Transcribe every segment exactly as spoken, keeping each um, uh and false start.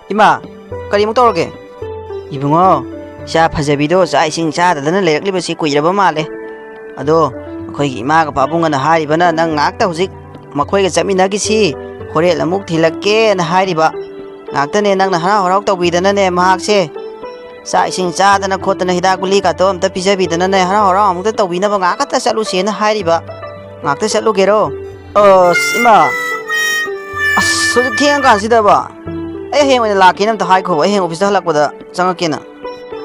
ꯏꯃꯥ, ꯀꯔꯤꯃꯨꯛ ꯇꯧꯔꯒꯦ? ꯏꯕꯨꯡꯉꯣ, ꯏꯆꯥ ꯐꯖꯕꯤꯗꯣ ꯆꯥꯛ ꯏꯁꯤꯡ ꯆꯥꯗꯗꯅ ꯂꯩꯔꯛꯂꯤꯕꯁꯤ ꯀꯨꯏꯔꯕ ꯃꯥꯜꯂꯦ꯫ ꯑꯗꯣ ꯑꯩꯈꯣꯏꯒꯤ ꯏꯃꯥꯒ ꯄꯥꯕꯨꯡꯒꯅ ꯍꯥꯏꯔꯤꯕꯅ ꯅꯪ ꯉꯥꯛꯇ ꯍꯧꯖꯤꯛ ꯃꯈꯣꯏꯒ ꯆꯠꯃꯤꯟꯅꯈꯤꯁꯤ, ꯍꯣꯔꯦꯟ ꯑꯃꯨꯛ ꯊꯤꯜꯂꯛꯀꯦꯅ ꯍꯥꯏꯔꯤꯕ꯫ ꯉꯥꯛꯇꯅꯦ ꯅꯪꯅ ꯍꯔꯥꯎ ꯍꯔꯥꯎ ꯇꯧꯕꯤꯗꯅꯅꯦ ꯃꯍꯥꯛꯁꯦ ꯆꯥꯛ ꯏꯁꯤꯡ ꯆꯥꯗꯅ ꯈꯣꯠꯇꯅ ꯍꯤꯗꯥꯛ ꯒꯨꯂꯤ ꯀꯥꯇꯣ ꯑꯝꯇ ꯄꯤꯖꯕꯤꯗꯅꯅꯦ ꯍꯔꯥꯎ ꯍꯔꯥꯎ ꯑꯃꯨꯛꯇ ꯇꯧꯕꯤꯅꯕ ꯉꯥꯛꯇ ꯆꯠꯂꯨꯁꯦꯅ ꯍꯥꯏꯔꯤꯕ꯫ ꯉꯥꯛꯇ ꯆꯠꯂꯨꯒꯦꯔꯣ? ꯑꯁ, ꯏꯃꯥ! ꯑꯁ, ꯍꯧꯖꯤꯛ ꯊꯦꯡꯉꯀꯥꯟꯁꯤꯗꯕ? ꯑꯩ ꯍꯌꯦꯡ ꯑꯣꯏꯅ ꯂꯥꯛꯀꯦꯅ ꯑꯝꯇ ꯍꯥꯏꯈꯣꯕ, ꯑꯩ ꯍꯌꯦꯡ ꯑꯣꯐꯤꯁꯇ ꯍꯜꯂꯛꯄꯗ ꯆꯪꯉꯛꯀꯦꯅ꯫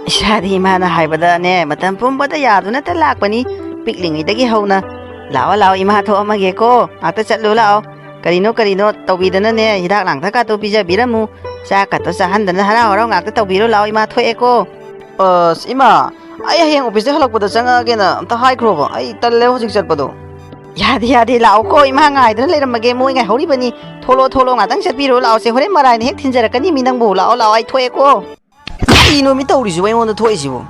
ꯏꯁꯥꯗꯤ ꯏꯃꯥꯅ ꯍꯥꯏꯕꯗꯅꯦ, ꯃꯇꯝ ꯄꯨꯝꯕꯗ ꯌꯥꯗꯨꯅꯇ ꯂꯥꯛꯄꯅꯤ, ꯄꯤꯛꯂꯤꯉꯩꯗꯒꯤ ꯍꯧꯅ꯫ ꯂꯥꯛꯑꯣ, ꯂꯥꯛꯑꯣ, ꯏꯃꯥ ꯊꯣꯛꯑꯝꯃꯒꯦꯀꯣ, ꯉꯥꯛꯇ ꯆꯠꯂꯨ ꯂꯥꯛꯑꯣ꯫ ꯀꯔꯤꯅꯣ, ꯀꯔꯤꯅꯣ ꯇꯧꯕꯤꯗꯅꯅꯦ, ꯍꯤꯗꯥꯛ ꯂꯥꯡꯊꯛꯀꯥꯇꯣ ꯄꯤꯖꯕꯤꯔꯝꯃꯨ, ꯆꯥꯛꯀꯥꯇꯣ ꯆꯥꯍꯟꯗꯅ ꯍꯔꯥꯎ ꯍꯔꯥꯎ ꯉꯥꯛꯇ ꯇꯧꯕꯤꯔꯨ ꯂꯥꯛꯑꯣ, ꯏꯃꯥ ꯊꯣꯛꯑꯦꯀꯣ꯫ ꯑꯁ, ꯏꯃꯥ, ꯑꯩ ꯍꯌꯦꯡ ꯑꯣꯐꯤꯁꯇ ꯍꯜꯂꯛꯄꯗ ꯆꯪꯉꯛꯑꯒꯦꯅ ꯑꯝꯇ ꯍꯥꯏꯈ꯭ꯔꯣꯕ, ꯑꯩ ꯇꯜꯂꯦ ꯍꯧꯖꯤꯛ ꯆꯠꯄꯗꯣ꯫ ꯌꯥꯗꯦ, ꯌꯥꯗꯦ, ꯂꯥꯛꯑꯣꯀꯣ, ꯏꯃꯥ ꯉꯥꯏꯗꯅ ꯂꯩꯔꯝꯃꯒꯦ, ꯃꯣꯏ ꯉꯥꯏꯍꯧꯔꯤꯕꯅꯤ꯫ ꯊꯣꯛꯂꯛꯑꯣ, ꯊꯣꯛꯂꯛꯑꯣ, ꯉꯥꯛꯇꯪ ꯆꯠꯄꯤꯔꯣ ꯂꯥꯛꯑꯣꯁꯦ, ꯍꯣꯔꯦꯟ ꯃꯔꯥꯏꯅ ꯍꯦꯛ ꯊꯤꯟꯖꯔꯛꯀꯅꯤ ꯃꯤ ꯅꯪꯕꯨ꯫ ꯂꯥꯛꯑꯣ, ꯂꯥꯛꯑꯣ, ꯑꯩ ꯊꯣꯛꯑꯦꯀꯣ꯫ ꯀꯔꯤꯅꯣ ꯃꯤ ꯇꯧꯔꯤꯁꯤꯕꯨ ꯑꯩꯉꯣꯟꯗ ꯊꯣꯛꯏꯁꯤꯕꯨ?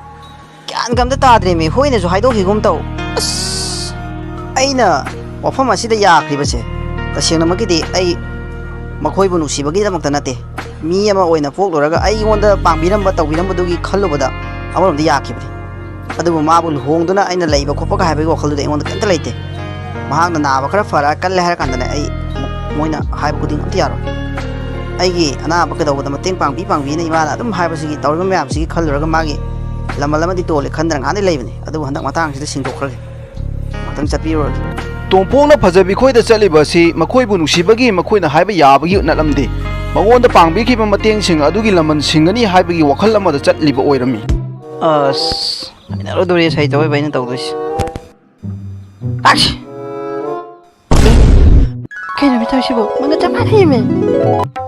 ꯒ꯭ꯌꯥꯟꯒ ꯑꯝꯇ ꯇꯥꯗ꯭ꯔꯦꯃꯤ, ꯍꯣꯏꯅꯁꯨ ꯍꯥꯏꯗꯣꯛꯈꯤꯒꯨꯝ ꯇꯧ꯫ ꯑꯁ, ꯑꯩꯅ ꯋꯥꯐꯝ ꯑꯁꯤꯗ ꯌꯥꯈ꯭ꯔꯤꯕꯁꯦ, ꯇꯁꯦꯡꯅꯃꯛꯀꯤꯗꯤ ꯑꯩ ꯃꯈꯣꯏꯕꯨ ꯅꯨꯡꯁꯤꯕꯒꯤꯗꯃꯛꯇ ꯅꯠꯇꯦ꯫ ꯃꯤ ꯑꯃ ꯑꯣꯏꯅ ꯄꯣꯛꯂꯨꯔꯒ ꯑꯩꯉꯣꯟꯗ ꯄꯥꯡꯕꯤꯔꯝꯕ ꯇꯧꯕꯤꯔꯝꯕꯗꯨꯒꯤ ꯈꯜꯂꯨꯕꯗ ꯑꯃꯔꯣꯝꯗ ꯌꯥꯈꯤꯕꯅꯤ꯫ ꯑꯗꯨꯕꯨ ꯃꯥꯕꯨ ꯂꯨꯍꯣꯡꯗꯨꯅ ꯑꯩꯅ ꯂꯩꯕ ꯈꯣꯠꯄꯒ ꯍꯥꯏꯕꯒꯤ ꯋꯥꯈꯜꯗꯨꯗꯤ ꯑꯩꯉꯣꯟꯗ ꯀꯩꯝꯇ ꯂꯩꯇꯦ꯫ ꯃꯍꯥꯛꯅ ꯅꯥꯕ ꯈꯔ ꯐꯔ ꯀꯜꯂꯦ ꯍꯥꯏꯔ ꯀꯥꯟꯗꯅꯦ ꯑꯩ ꯑꯃꯨꯛ ꯃꯣꯏꯅ ꯍꯥꯏꯕ ꯈꯨꯗꯤꯡ ꯑꯝꯇ ꯌꯥꯔꯣꯏ꯫ ꯑꯩꯒꯤ ꯑꯅꯥꯕ ꯀꯩꯗꯧꯕꯗ ꯃꯇꯦꯡ ꯄꯥꯡꯕꯤ ꯄꯥꯡꯕꯤꯅ ꯏꯃꯥꯅ ꯑꯗꯨꯝ ꯍꯥꯏꯕꯁꯤꯒꯤ ꯇꯧꯔꯤꯕ ꯃꯌꯥꯝꯁꯤꯒꯤ ꯈꯜꯂꯨꯔꯒ ꯃꯥꯒꯤ ꯂꯃꯜ ꯑꯃꯗꯤ ꯇꯣꯜꯂꯦ ꯈꯟꯗꯅ ꯉꯥꯏꯍꯥꯛꯇꯤ ꯂꯩꯕꯅꯤ꯫ ꯑꯗꯨꯕꯨ ꯍꯟꯗꯛ ꯃꯇꯥꯡꯁꯤꯗ ꯁꯤꯡꯗꯣꯛꯈ꯭ꯔꯒꯦ꯫ ꯉꯥꯛꯇꯪ ꯆꯠꯄꯤꯔꯨꯔꯒꯦ꯫ ꯇꯣꯝꯄꯣꯛꯅ ꯐꯖꯕꯤ ꯈꯣꯏꯗ ꯆꯠꯂꯤꯕ ꯑꯁꯤ ꯃꯈꯣꯏꯕꯨ ꯅꯨꯡꯁꯤꯕꯒꯤ, ꯃꯈꯣꯏꯅ ꯍꯥꯏꯕ ꯌꯥꯕꯒꯤ ꯅꯠꯂꯝꯗꯦ꯫ ꯃꯉꯣꯟꯗ ꯄꯥꯡꯕꯤꯈꯤꯕ ꯃꯇꯦꯡꯁꯤꯡ ꯑꯗꯨꯒꯤ ꯂꯃꯟ ꯁꯤꯡꯒꯅꯤ ꯍꯥꯏꯕꯒꯤ ꯋꯥꯈꯜ ꯑꯃꯗ ꯆꯠꯂꯤꯕ ꯑꯣꯏꯔꯝꯃꯤ꯫ ꯑꯁ, ꯍꯩꯅꯔꯣꯏꯗꯧꯔꯤ ꯁꯩꯇ ꯑꯣꯏꯕ ꯑꯩꯅ ꯇꯧꯗꯣꯏꯁꯦ꯫ ꯑꯁ! ꯀꯩꯅꯣ ꯃꯤ ꯇꯧꯔꯤꯁꯤꯕꯨ? ꯃꯪꯒꯟ ꯆꯞ ꯃꯥꯟꯅꯩꯃꯦ꯫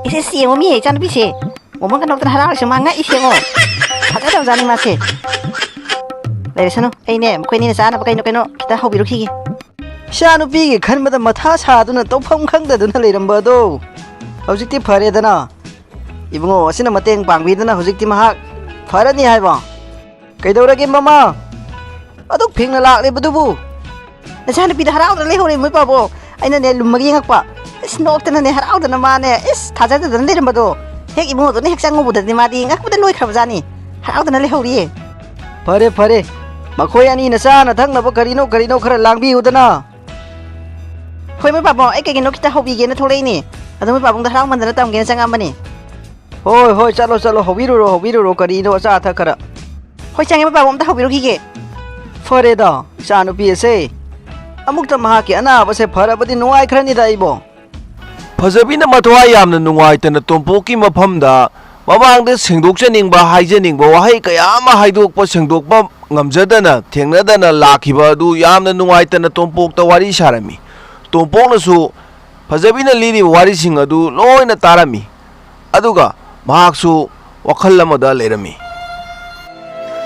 ꯏꯁ, ꯏꯁ, ꯌꯦꯡꯉꯣ ꯃꯤ, ꯏꯆꯥꯅꯨꯄꯤꯁꯦ꯫ ꯃꯣꯃꯣꯟꯒ ꯅꯣꯛꯇꯅ ꯍꯔꯥꯎꯔꯤꯁꯦ ꯃꯥ ꯉꯛꯏꯁꯦ ꯌꯦꯡꯉꯣ꯫ ꯐꯖꯗꯧꯖꯥꯠꯅꯤ ꯃꯥꯁꯦ꯫ ꯂꯩꯔꯁꯅꯨ, ꯑꯩꯅꯦ ꯃꯈꯣꯏꯅꯤꯅ ꯆꯥꯅꯕ ꯀꯩꯅꯣ ꯀꯩꯅꯣ ꯈꯤꯇ ꯍꯧꯕꯤꯔꯨꯈꯤꯒꯦ꯫ ꯏꯆꯥꯅꯨꯄꯤꯒꯤ ꯈꯟꯕꯗ ꯃꯊꯥ ꯁꯥꯗꯨꯅ ꯇꯧꯐꯝ ꯈꯪꯗꯗꯨꯅ ꯂꯩꯔꯝꯕ ꯑꯗꯣ ꯍꯧꯖꯤꯛꯇꯤ ꯐꯔꯦꯗꯅ꯫ ꯏꯕꯨꯡꯉꯣ ꯑꯁꯤꯅ ꯃꯇꯦꯡ ꯄꯥꯡꯕꯤꯗꯨꯅ ꯍꯧꯖꯤꯛꯇꯤ ꯃꯍꯥꯛ ꯐꯔꯅꯤ ꯍꯥꯏꯕ꯫ ꯀꯩꯗꯧꯔꯒꯦ ꯃꯃꯥ? ꯑꯗꯨꯛ ꯐꯤꯡꯅ ꯂꯥꯛꯂꯤꯕꯗꯨꯕꯨ? ꯅꯆꯥꯅꯨꯄꯤꯗ ꯍꯔꯥꯎꯗꯅ ꯂꯩꯍꯧꯔꯦ ꯃꯣꯏ ꯄꯥꯕꯣ꯫ ꯑꯩꯅꯅꯦ ꯂꯨꯝꯃꯒ ꯌꯦꯡꯉꯛꯄ꯫ ꯏꯁ, ꯅꯣꯛꯇꯅꯅꯦ, ꯍꯔꯥꯎꯗꯅ ꯃꯥꯅꯦ, ꯏꯁ, ꯊꯥꯖꯗꯗꯅ ꯂꯩꯔꯝꯕꯗꯣ, ꯍꯦꯛ ꯏꯃꯨꯡ ꯑꯗꯨꯅ ꯍꯦꯛ ꯆꯪꯉꯨꯕꯗꯗꯤ ꯃꯥꯗꯤ ꯉꯛꯄꯗ ꯂꯣꯏꯈ꯭ꯔꯕꯖꯥꯠꯅꯤ, ꯍꯔꯥꯎꯗꯅ ꯂꯩꯍꯧꯔꯤꯌꯦ꯫ ꯐꯔꯦ, ꯐꯔꯦ, ꯃꯈꯣꯏ ꯑꯅꯤꯅ ꯆꯥꯅ ꯊꯛꯅꯕ ꯀꯔꯤꯅꯣ ꯀꯔꯤꯅꯣ ꯈꯔ ꯂꯥꯡꯕꯤꯌꯨꯗꯅ꯫ ꯍꯣꯏ, ꯃꯣꯏ ꯄꯥꯕꯨꯡ, ꯑꯩ ꯀꯩꯒꯤꯅꯣ ꯈꯤꯇ ꯍꯧꯕꯤꯒꯦꯅ ꯊꯣꯛꯂꯛꯏꯅꯦ꯫ ꯑꯗꯣ ꯃꯣꯏ ꯄꯥꯕꯨꯡꯗ ꯍꯔꯥꯎꯃꯟꯗꯅ ꯇꯝꯒꯦꯅ ꯆꯪꯉꯛꯑꯝꯕꯅꯤ꯫ ꯍꯣꯏ, ꯍꯣꯏ, ꯆꯠꯂꯣ, ꯆꯠꯂꯣ, ꯍꯧꯕꯤꯔꯨꯔꯣ, ꯍꯧꯕꯤꯔꯨꯔꯣ, ꯀꯔꯤꯅꯣ ꯑꯆꯥ ꯑꯊꯛ ꯈꯔ꯫ ꯍꯣꯏ, ꯆꯪꯉꯦ, ꯃꯣꯏ ꯄꯥꯕꯨꯡ, ꯑꯝꯇ ꯍꯧꯕꯤꯔꯨꯈꯤꯒꯦ꯫ ꯐꯔꯦꯗ, ꯏꯆꯥ ꯅꯨꯄꯤ ꯑꯁꯦ ꯑꯃꯨꯛꯇ ꯃꯍꯥꯛꯀꯤ ꯑꯅꯥꯕꯁꯦ ꯐꯔꯕꯗꯤ ꯅꯨꯡꯉꯥꯏꯈ꯭ꯔꯅꯤꯗ ꯑꯩꯕꯣ꯫ ꯐꯖꯕꯤꯅ ꯃꯊ꯭ꯋꯥꯏ ꯌꯥꯝꯅ ꯅꯨꯡꯉꯥꯏꯇꯅ ꯇꯣꯝꯄꯣꯛꯀꯤ ꯃꯐꯝꯗ ꯃꯃꯥꯡꯗ ꯁꯦꯡꯗꯣꯛꯆꯅꯤꯡꯕ, ꯍꯥꯏꯖꯅꯤꯡꯕ ꯋꯥꯍꯩ ꯀꯌꯥ ꯑꯃ ꯍꯥꯏꯗꯣꯛꯄ, ꯁꯦꯡꯗꯣꯛꯄ ꯉꯝꯖꯗꯅ, ꯊꯦꯡꯅꯗꯅ ꯂꯥꯛꯈꯤꯕ ꯑꯗꯨ ꯌꯥꯝꯅ ꯅꯨꯡꯉꯥꯏꯇꯅ ꯇꯣꯝꯄꯣꯛꯇ ꯋꯥꯔꯤ ꯁꯥꯔꯝꯃꯤ꯫ ꯇꯣꯝꯄꯣꯛꯅꯁꯨ ꯐꯖꯕꯤꯅ ꯂꯤꯔꯤꯕ ꯋꯥꯔꯤꯁꯤꯡ ꯑꯗꯨ ꯂꯣꯏꯅ ꯇꯥꯔꯝꯃꯤ꯫ ꯑꯗꯨꯒ ꯃꯍꯥꯛꯁꯨ ꯋꯥꯈꯜ ꯑꯃꯗ ꯂꯩꯔꯝꯃꯤ꯫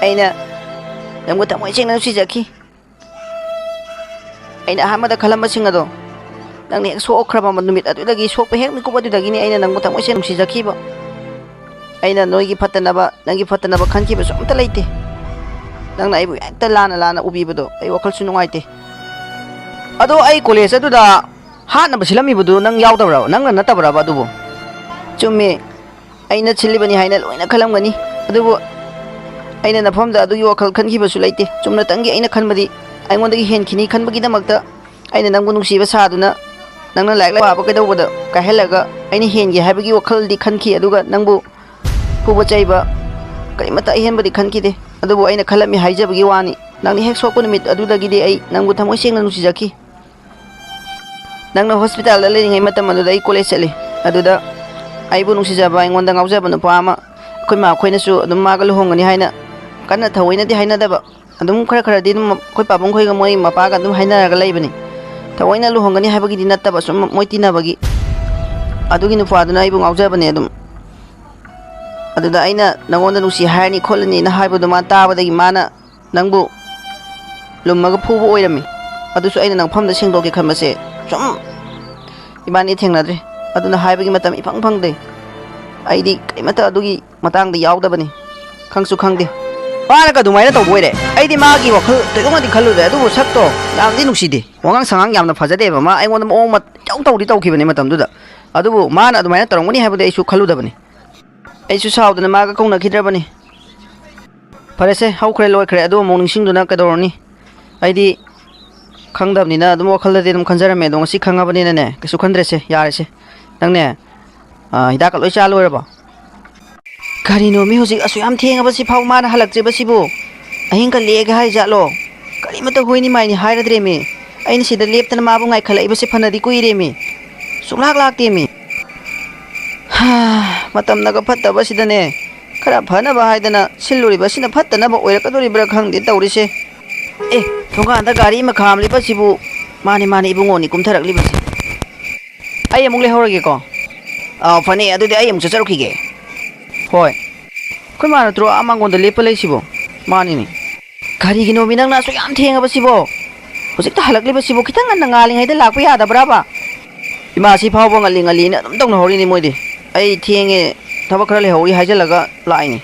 ꯑꯩꯅ ꯅꯪꯕꯨ ꯊꯃꯣꯏ ꯁꯦꯡꯅ ꯅꯨꯡꯁꯤꯖꯈꯤ꯫ ꯑꯩꯅ ꯑꯍꯥꯟꯕꯗ ꯈꯜꯂꯝꯕꯁꯤꯡ ꯑꯗꯣ, ꯅꯪꯅ ꯍꯦꯛ ꯁꯣꯛꯈ꯭ꯔꯕ ꯅꯨꯃꯤꯠ ꯑꯗꯨꯗꯒꯤ, ꯁꯣꯛꯄ ꯍꯦꯛ ꯃꯤꯀꯨꯞ ꯑꯗꯨꯗꯒꯤꯅꯤ ꯑꯩꯅ ꯅꯪꯕꯨ ꯊꯃꯣꯏ ꯁꯦꯡꯅ ꯅꯨꯡꯁꯤꯖꯈꯤꯕ꯫ ꯑꯩꯅ ꯅꯣꯏꯒꯤ ꯐꯠꯇꯅꯕ, ꯅꯪꯒꯤ ꯐꯠꯇꯅꯕ ꯈꯟꯈꯤꯕꯁꯨ ꯑꯝꯇ ꯂꯩꯇꯦ꯫ ꯅꯪꯅ ꯑꯩꯕꯨ ꯍꯦꯛꯇ ꯂꯥꯟꯅ ꯂꯥꯟꯅ ꯎꯕꯤꯕꯗꯣ ꯑꯩ ꯋꯥꯈꯜꯁꯨ ꯅꯨꯡꯉꯥꯏꯇꯦ꯫ ꯑꯗꯣ ꯑꯩ ꯀꯣꯂꯦꯖ ꯑꯗꯨꯗ ꯍꯥꯠꯅꯕ ꯁꯤꯜꯂꯝꯃꯤꯕꯗꯨ ꯅꯪ ꯌꯥꯎꯗꯕ꯭ꯔꯕ? ꯅꯪꯅ ꯅꯠꯇꯕ꯭ꯔꯕ ꯑꯗꯨꯕꯨ? ꯆꯨꯝꯃꯤ, ꯑꯩꯅ ꯁꯤꯜꯂꯤꯕꯅꯤ ꯍꯥꯏꯅ ꯂꯣꯏꯅ ꯈꯜꯂꯝꯒꯅꯤ꯫ ꯑꯗꯨꯕꯨ ꯑꯩꯅ ꯅꯐꯝꯗ ꯑꯗꯨꯒꯤ ꯋꯥꯈꯜ ꯈꯟꯈꯤꯕꯁꯨ ꯂꯩꯇꯦ꯫ ꯆꯨꯝꯅꯇꯪꯒꯤ ꯑꯩꯅ ꯈꯟꯕꯗꯤ, ꯑꯩꯉꯣꯟꯗꯒꯤ ꯍꯦꯟꯈꯤꯅꯤ ꯈꯟꯕꯒꯤꯗꯃꯛꯇ ꯑꯩꯅ ꯅꯪꯕꯨ ꯅꯨꯡꯁꯤꯕ ꯁꯥꯗꯨꯅ, ꯅꯪꯅ ꯂꯥꯏꯔꯤꯛ ꯄꯥꯕ ꯀꯩꯗꯧꯕꯗ ꯀꯥꯏꯍꯜꯂꯒ ꯑꯩꯅ ꯍꯦꯟꯒꯦ ꯍꯥꯏꯕꯒꯤ ꯋꯥꯈꯜꯗꯤ ꯈꯟꯈꯤ, ꯑꯗꯨꯒ ꯅꯪꯕꯨ ꯐꯨꯕ ꯆꯩꯕ ꯀꯔꯤꯃꯠꯇ ꯑꯍꯦꯟꯕꯗꯤ ꯈꯟꯈꯤꯗꯦ꯫ ꯑꯗꯨꯕꯨ ꯑꯩꯅ ꯈꯜꯂꯝꯃꯤ ꯍꯥꯏꯖꯕꯒꯤ ꯋꯥꯅꯤ꯫ ꯅꯪꯅ ꯍꯦꯛ ꯁꯣꯛꯄ ꯅꯨꯃꯤꯠ ꯑꯗꯨꯗꯒꯤꯗꯤ ꯑꯩ ꯅꯪꯕꯨ ꯊꯃꯣꯏ ꯁꯦꯡꯅ ꯅꯨꯡꯁꯤꯖꯈꯤ꯫ ꯅꯪꯅ ꯍꯣꯁꯄꯤꯇꯥꯜꯗ ꯂꯩꯔꯤꯉꯩ ꯃꯇꯝ ꯑꯗꯨꯗ ꯑꯩ ꯀꯣꯂꯦꯖ ꯆꯠꯂꯤ꯫ ꯑꯗꯨꯗ ꯑꯩꯕꯨ ꯅꯨꯡꯁꯤꯖꯕ, ꯑꯩꯉꯣꯟꯗ ꯉꯥꯎꯖꯕ ꯅꯨꯄꯥ ꯑꯃ ꯑꯩꯈꯣꯏ ꯃꯥ ꯈꯣꯏꯅꯁꯨ ꯑꯗꯨꯝ ꯃꯥꯒ ꯂꯨꯍꯣꯡꯒꯅꯤ ꯍꯥꯏꯅ ꯀꯟꯅ ꯊꯑꯣꯏꯅꯗꯤ ꯍꯥꯏꯅꯗꯕ, ꯑꯗꯨꯝ ꯈꯔ ꯈꯔꯗꯤ ꯑꯗꯨꯝ ꯑꯩꯈꯣꯏ ꯄꯥꯕꯨꯡ ꯈꯣꯏꯒ ꯃꯣꯏ ꯃꯄꯥꯒ ꯑꯗꯨꯝ ꯍꯥꯏꯅꯔꯒ ꯂꯩꯕꯅꯤ꯫ ꯊꯑꯣꯏꯅ ꯂꯨꯍꯣꯡꯒꯅꯤ ꯍꯥꯏꯕꯒꯤꯗꯤ ꯅꯠꯇꯕ, ꯁꯨꯝ ꯃꯣꯏ ꯇꯤꯟꯅꯕꯒꯤ꯫ ꯑꯗꯨꯒꯤ ꯅꯨꯄꯥꯗꯨꯅ ꯑꯩꯕꯨ ꯉꯥꯎꯖꯕꯅꯦ ꯑꯗꯨꯝ꯫ ꯑꯗꯨꯗ ꯑꯩꯅ ꯅꯪꯉꯣꯟꯗ ꯅꯨꯡꯁꯤ ꯍꯥꯏꯔꯅꯤ ꯈꯣꯠꯂꯅꯤꯅ ꯍꯥꯏꯕꯗꯣ ꯃꯥ ꯇꯥꯕꯗꯒꯤ ꯃꯥꯅ ꯅꯪꯕꯨ ꯂꯨꯝꯃꯒ ꯐꯨꯕ ꯑꯣꯏꯔꯝꯃꯤ꯫ ꯑꯗꯨꯁꯨ ꯑꯩꯅ ꯅꯪꯐꯝꯗ ꯁꯦꯡꯗꯣꯛꯀꯦ ꯈꯟꯕꯁꯦ ꯁꯨꯝ ꯏꯕꯥꯅꯤ ꯊꯦꯡꯅꯗ꯭ꯔꯦ꯫ ꯑꯗꯨꯅ ꯍꯥꯏꯕꯒꯤ ꯃꯇꯝ ꯏꯐꯪ ꯐꯪꯗꯦ꯫ ꯑꯩꯗꯤ ꯀꯔꯤꯃꯠꯇ ꯑꯗꯨꯒꯤ ꯃꯇꯥꯡꯗ ꯌꯥꯎꯗꯕꯅꯤ, ꯈꯪꯁꯨ ꯈꯪꯗꯦ꯫ ꯃꯥꯅꯒ ꯑꯗꯨꯃꯥꯏꯅ ꯇꯧꯕ ꯑꯣꯏꯔꯦ, ꯑꯩꯗꯤ ꯃꯥꯒꯤ ꯋꯥꯈꯜ ꯊꯣꯏꯗꯣꯛꯅꯗꯤ ꯈꯜꯂꯨꯗꯦ, ꯑꯗꯨꯕꯨ ꯁꯛꯇꯣ ꯌꯥꯝꯗꯤ ꯅꯨꯡꯁꯤꯗꯦ, ꯋꯥꯉꯥꯡ ꯁꯉꯥꯡ ꯌꯥꯝꯅ ꯐꯖꯗꯦꯕ꯫ ꯃꯥ ꯑꯩꯉꯣꯟꯗ ꯃꯑꯣꯡ ꯃꯇꯧ ꯇꯧꯗꯤ ꯇꯧꯈꯤꯕꯅꯦ ꯃꯇꯝꯗꯨꯗ, ꯑꯗꯨꯕꯨ ꯃꯥꯅ ꯑꯗꯨꯃꯥꯏꯅ ꯇꯧꯔꯝꯒꯅꯤ ꯍꯥꯏꯕꯗꯤ ꯑꯩꯁꯨ ꯈꯜꯂꯨꯗꯕꯅꯤ꯫ ꯑꯩꯁꯨ ꯁꯥꯎꯗꯅ ꯃꯥꯒ ꯀꯧꯅꯈꯤꯗ꯭ꯔꯕꯅꯤ꯫ ꯐꯔꯦꯁꯦ, ꯍꯧꯈ꯭ꯔꯦ ꯂꯣꯏꯈ꯭ꯔꯦ, ꯑꯗꯨ ꯑꯃꯨꯛ ꯅꯤꯡꯁꯤꯡꯗꯨꯅ ꯀꯩꯗꯧꯔꯨꯅꯤ? ꯑꯩꯗꯤ ꯈꯪꯗꯕꯅꯤꯅ ꯑꯗꯨꯝ ꯋꯥꯈꯜꯗꯗꯤ ꯑꯗꯨꯝ ꯈꯟꯖꯔꯝꯃꯦ, ꯑꯗꯣ ꯉꯁꯤ ꯈꯪꯉꯕꯅꯤꯅꯅꯦ, ꯀꯩꯁꯨ ꯈꯟꯗ꯭ꯔꯦꯁꯦ, ꯌꯥꯔꯦꯁꯦ꯫ ꯅꯪꯅꯦ, ꯑ, ꯍꯤꯗꯥꯛꯀ ꯂꯣꯏ ꯆꯥ ꯂꯣꯏꯔꯕꯣ? ꯀꯔꯤꯅꯣ ꯃꯤ, ꯍꯧꯖꯤꯛ ꯑꯁꯨꯛ ꯌꯥꯝ ꯊꯦꯡꯉꯕ ꯁꯤꯐꯥꯎ ꯃꯥꯅ ꯍꯜꯂꯛꯇ꯭ꯔꯤꯕꯁꯤꯕꯨ? ꯑꯍꯤꯡꯒ ꯂꯦꯛꯑꯒꯦ ꯍꯥꯏꯖꯥꯠꯂꯣ? ꯀꯔꯤꯃꯇ ꯍꯣꯏꯅꯤ ꯃꯥꯏꯅꯤ ꯍꯥꯏꯔꯗ꯭ꯔꯦꯃꯤ꯫ ꯑꯩꯅ ꯁꯤꯗ ꯂꯦꯞꯇꯅ ꯃꯥꯕꯨ ꯉꯥꯏꯈꯠꯂꯛꯏꯕꯁꯤ ꯐꯅꯗꯤ ꯀꯨꯏꯔꯦꯃꯤ꯫ ꯁꯨꯡꯂꯥꯛ ꯂꯥꯛꯇꯦꯃꯤ꯫ ꯍꯥ, ꯃꯇꯝꯅꯒ ꯐꯠꯇꯕꯁꯤꯗꯅꯦ, ꯈꯔ ꯐꯅꯕ ꯍꯥꯏꯗꯅ ꯁꯤꯜꯂꯨꯔꯤꯕꯁꯤꯅ ꯐꯠꯇꯅꯕ ꯑꯣꯏꯔꯛꯀꯗꯣꯔꯤꯕ꯭ꯔꯥ ꯈꯪꯗꯦ ꯇꯧꯔꯤꯁꯦ꯫ ꯑꯦ, ꯊꯣꯡꯒꯥꯟꯗ ꯒꯥꯔꯤ ꯑꯃ ꯈꯥꯝꯂꯤꯕꯁꯤꯕꯨ? ꯃꯥꯅꯤ, ꯃꯥꯅꯤ, ꯏꯕꯨꯡꯉꯣꯅꯤ ꯀꯨꯝꯊꯔꯛꯂꯤꯕꯁꯦ꯫ ꯑꯩ ꯑꯃꯨꯛ ꯂꯩꯍꯧꯔꯒꯦꯀꯣ꯫ ꯑꯥ, ꯐꯅꯤ, ꯑꯗꯨꯗꯤ ꯑꯩ ꯑꯃꯨꯛ ꯆꯠꯆꯔꯨꯈꯤꯒꯦ꯫ ꯍꯣꯏ꯫ ꯑꯩꯈꯣꯏ ꯃꯥ ꯅꯠꯇ꯭ꯔꯣ ꯑꯥ ꯃꯥꯡꯒꯣꯟꯗ ꯂꯦꯞꯄ ꯂꯩꯁꯤꯕꯣ? ꯃꯥꯅꯤꯅꯦ꯫ ꯀꯔꯤꯒꯤꯅꯣꯃꯤ ꯅꯪꯅ ꯑꯁꯨꯛ ꯌꯥꯝ ꯊꯦꯡꯉꯕꯁꯤꯕꯣ? ꯍꯧꯖꯤꯛꯇ ꯍꯜꯂꯛꯂꯤꯕꯁꯤꯕꯣ? ꯈꯤꯇꯪ ꯉꯟꯅ ꯉꯥꯜꯂꯤꯉꯩꯗ ꯂꯥꯛꯄ ꯌꯥꯗꯕ꯭ꯔꯕ? ꯏꯃꯥ, ꯁꯤ ꯐꯥꯎꯕ ꯉꯜꯂꯤ ꯉꯜꯂꯤꯅ ꯑꯗꯨꯝ ꯇꯧꯅꯍꯧꯔꯤꯅꯤ ꯃꯣꯏꯗꯤ꯫ ꯑꯩ ꯊꯦꯡꯉꯦ, ꯊꯕꯛ ꯈꯔ ꯂꯩꯍꯧꯔꯤ ꯍꯥꯏꯖꯤꯜꯂꯒ ꯂꯥꯛꯏꯅꯤ꯫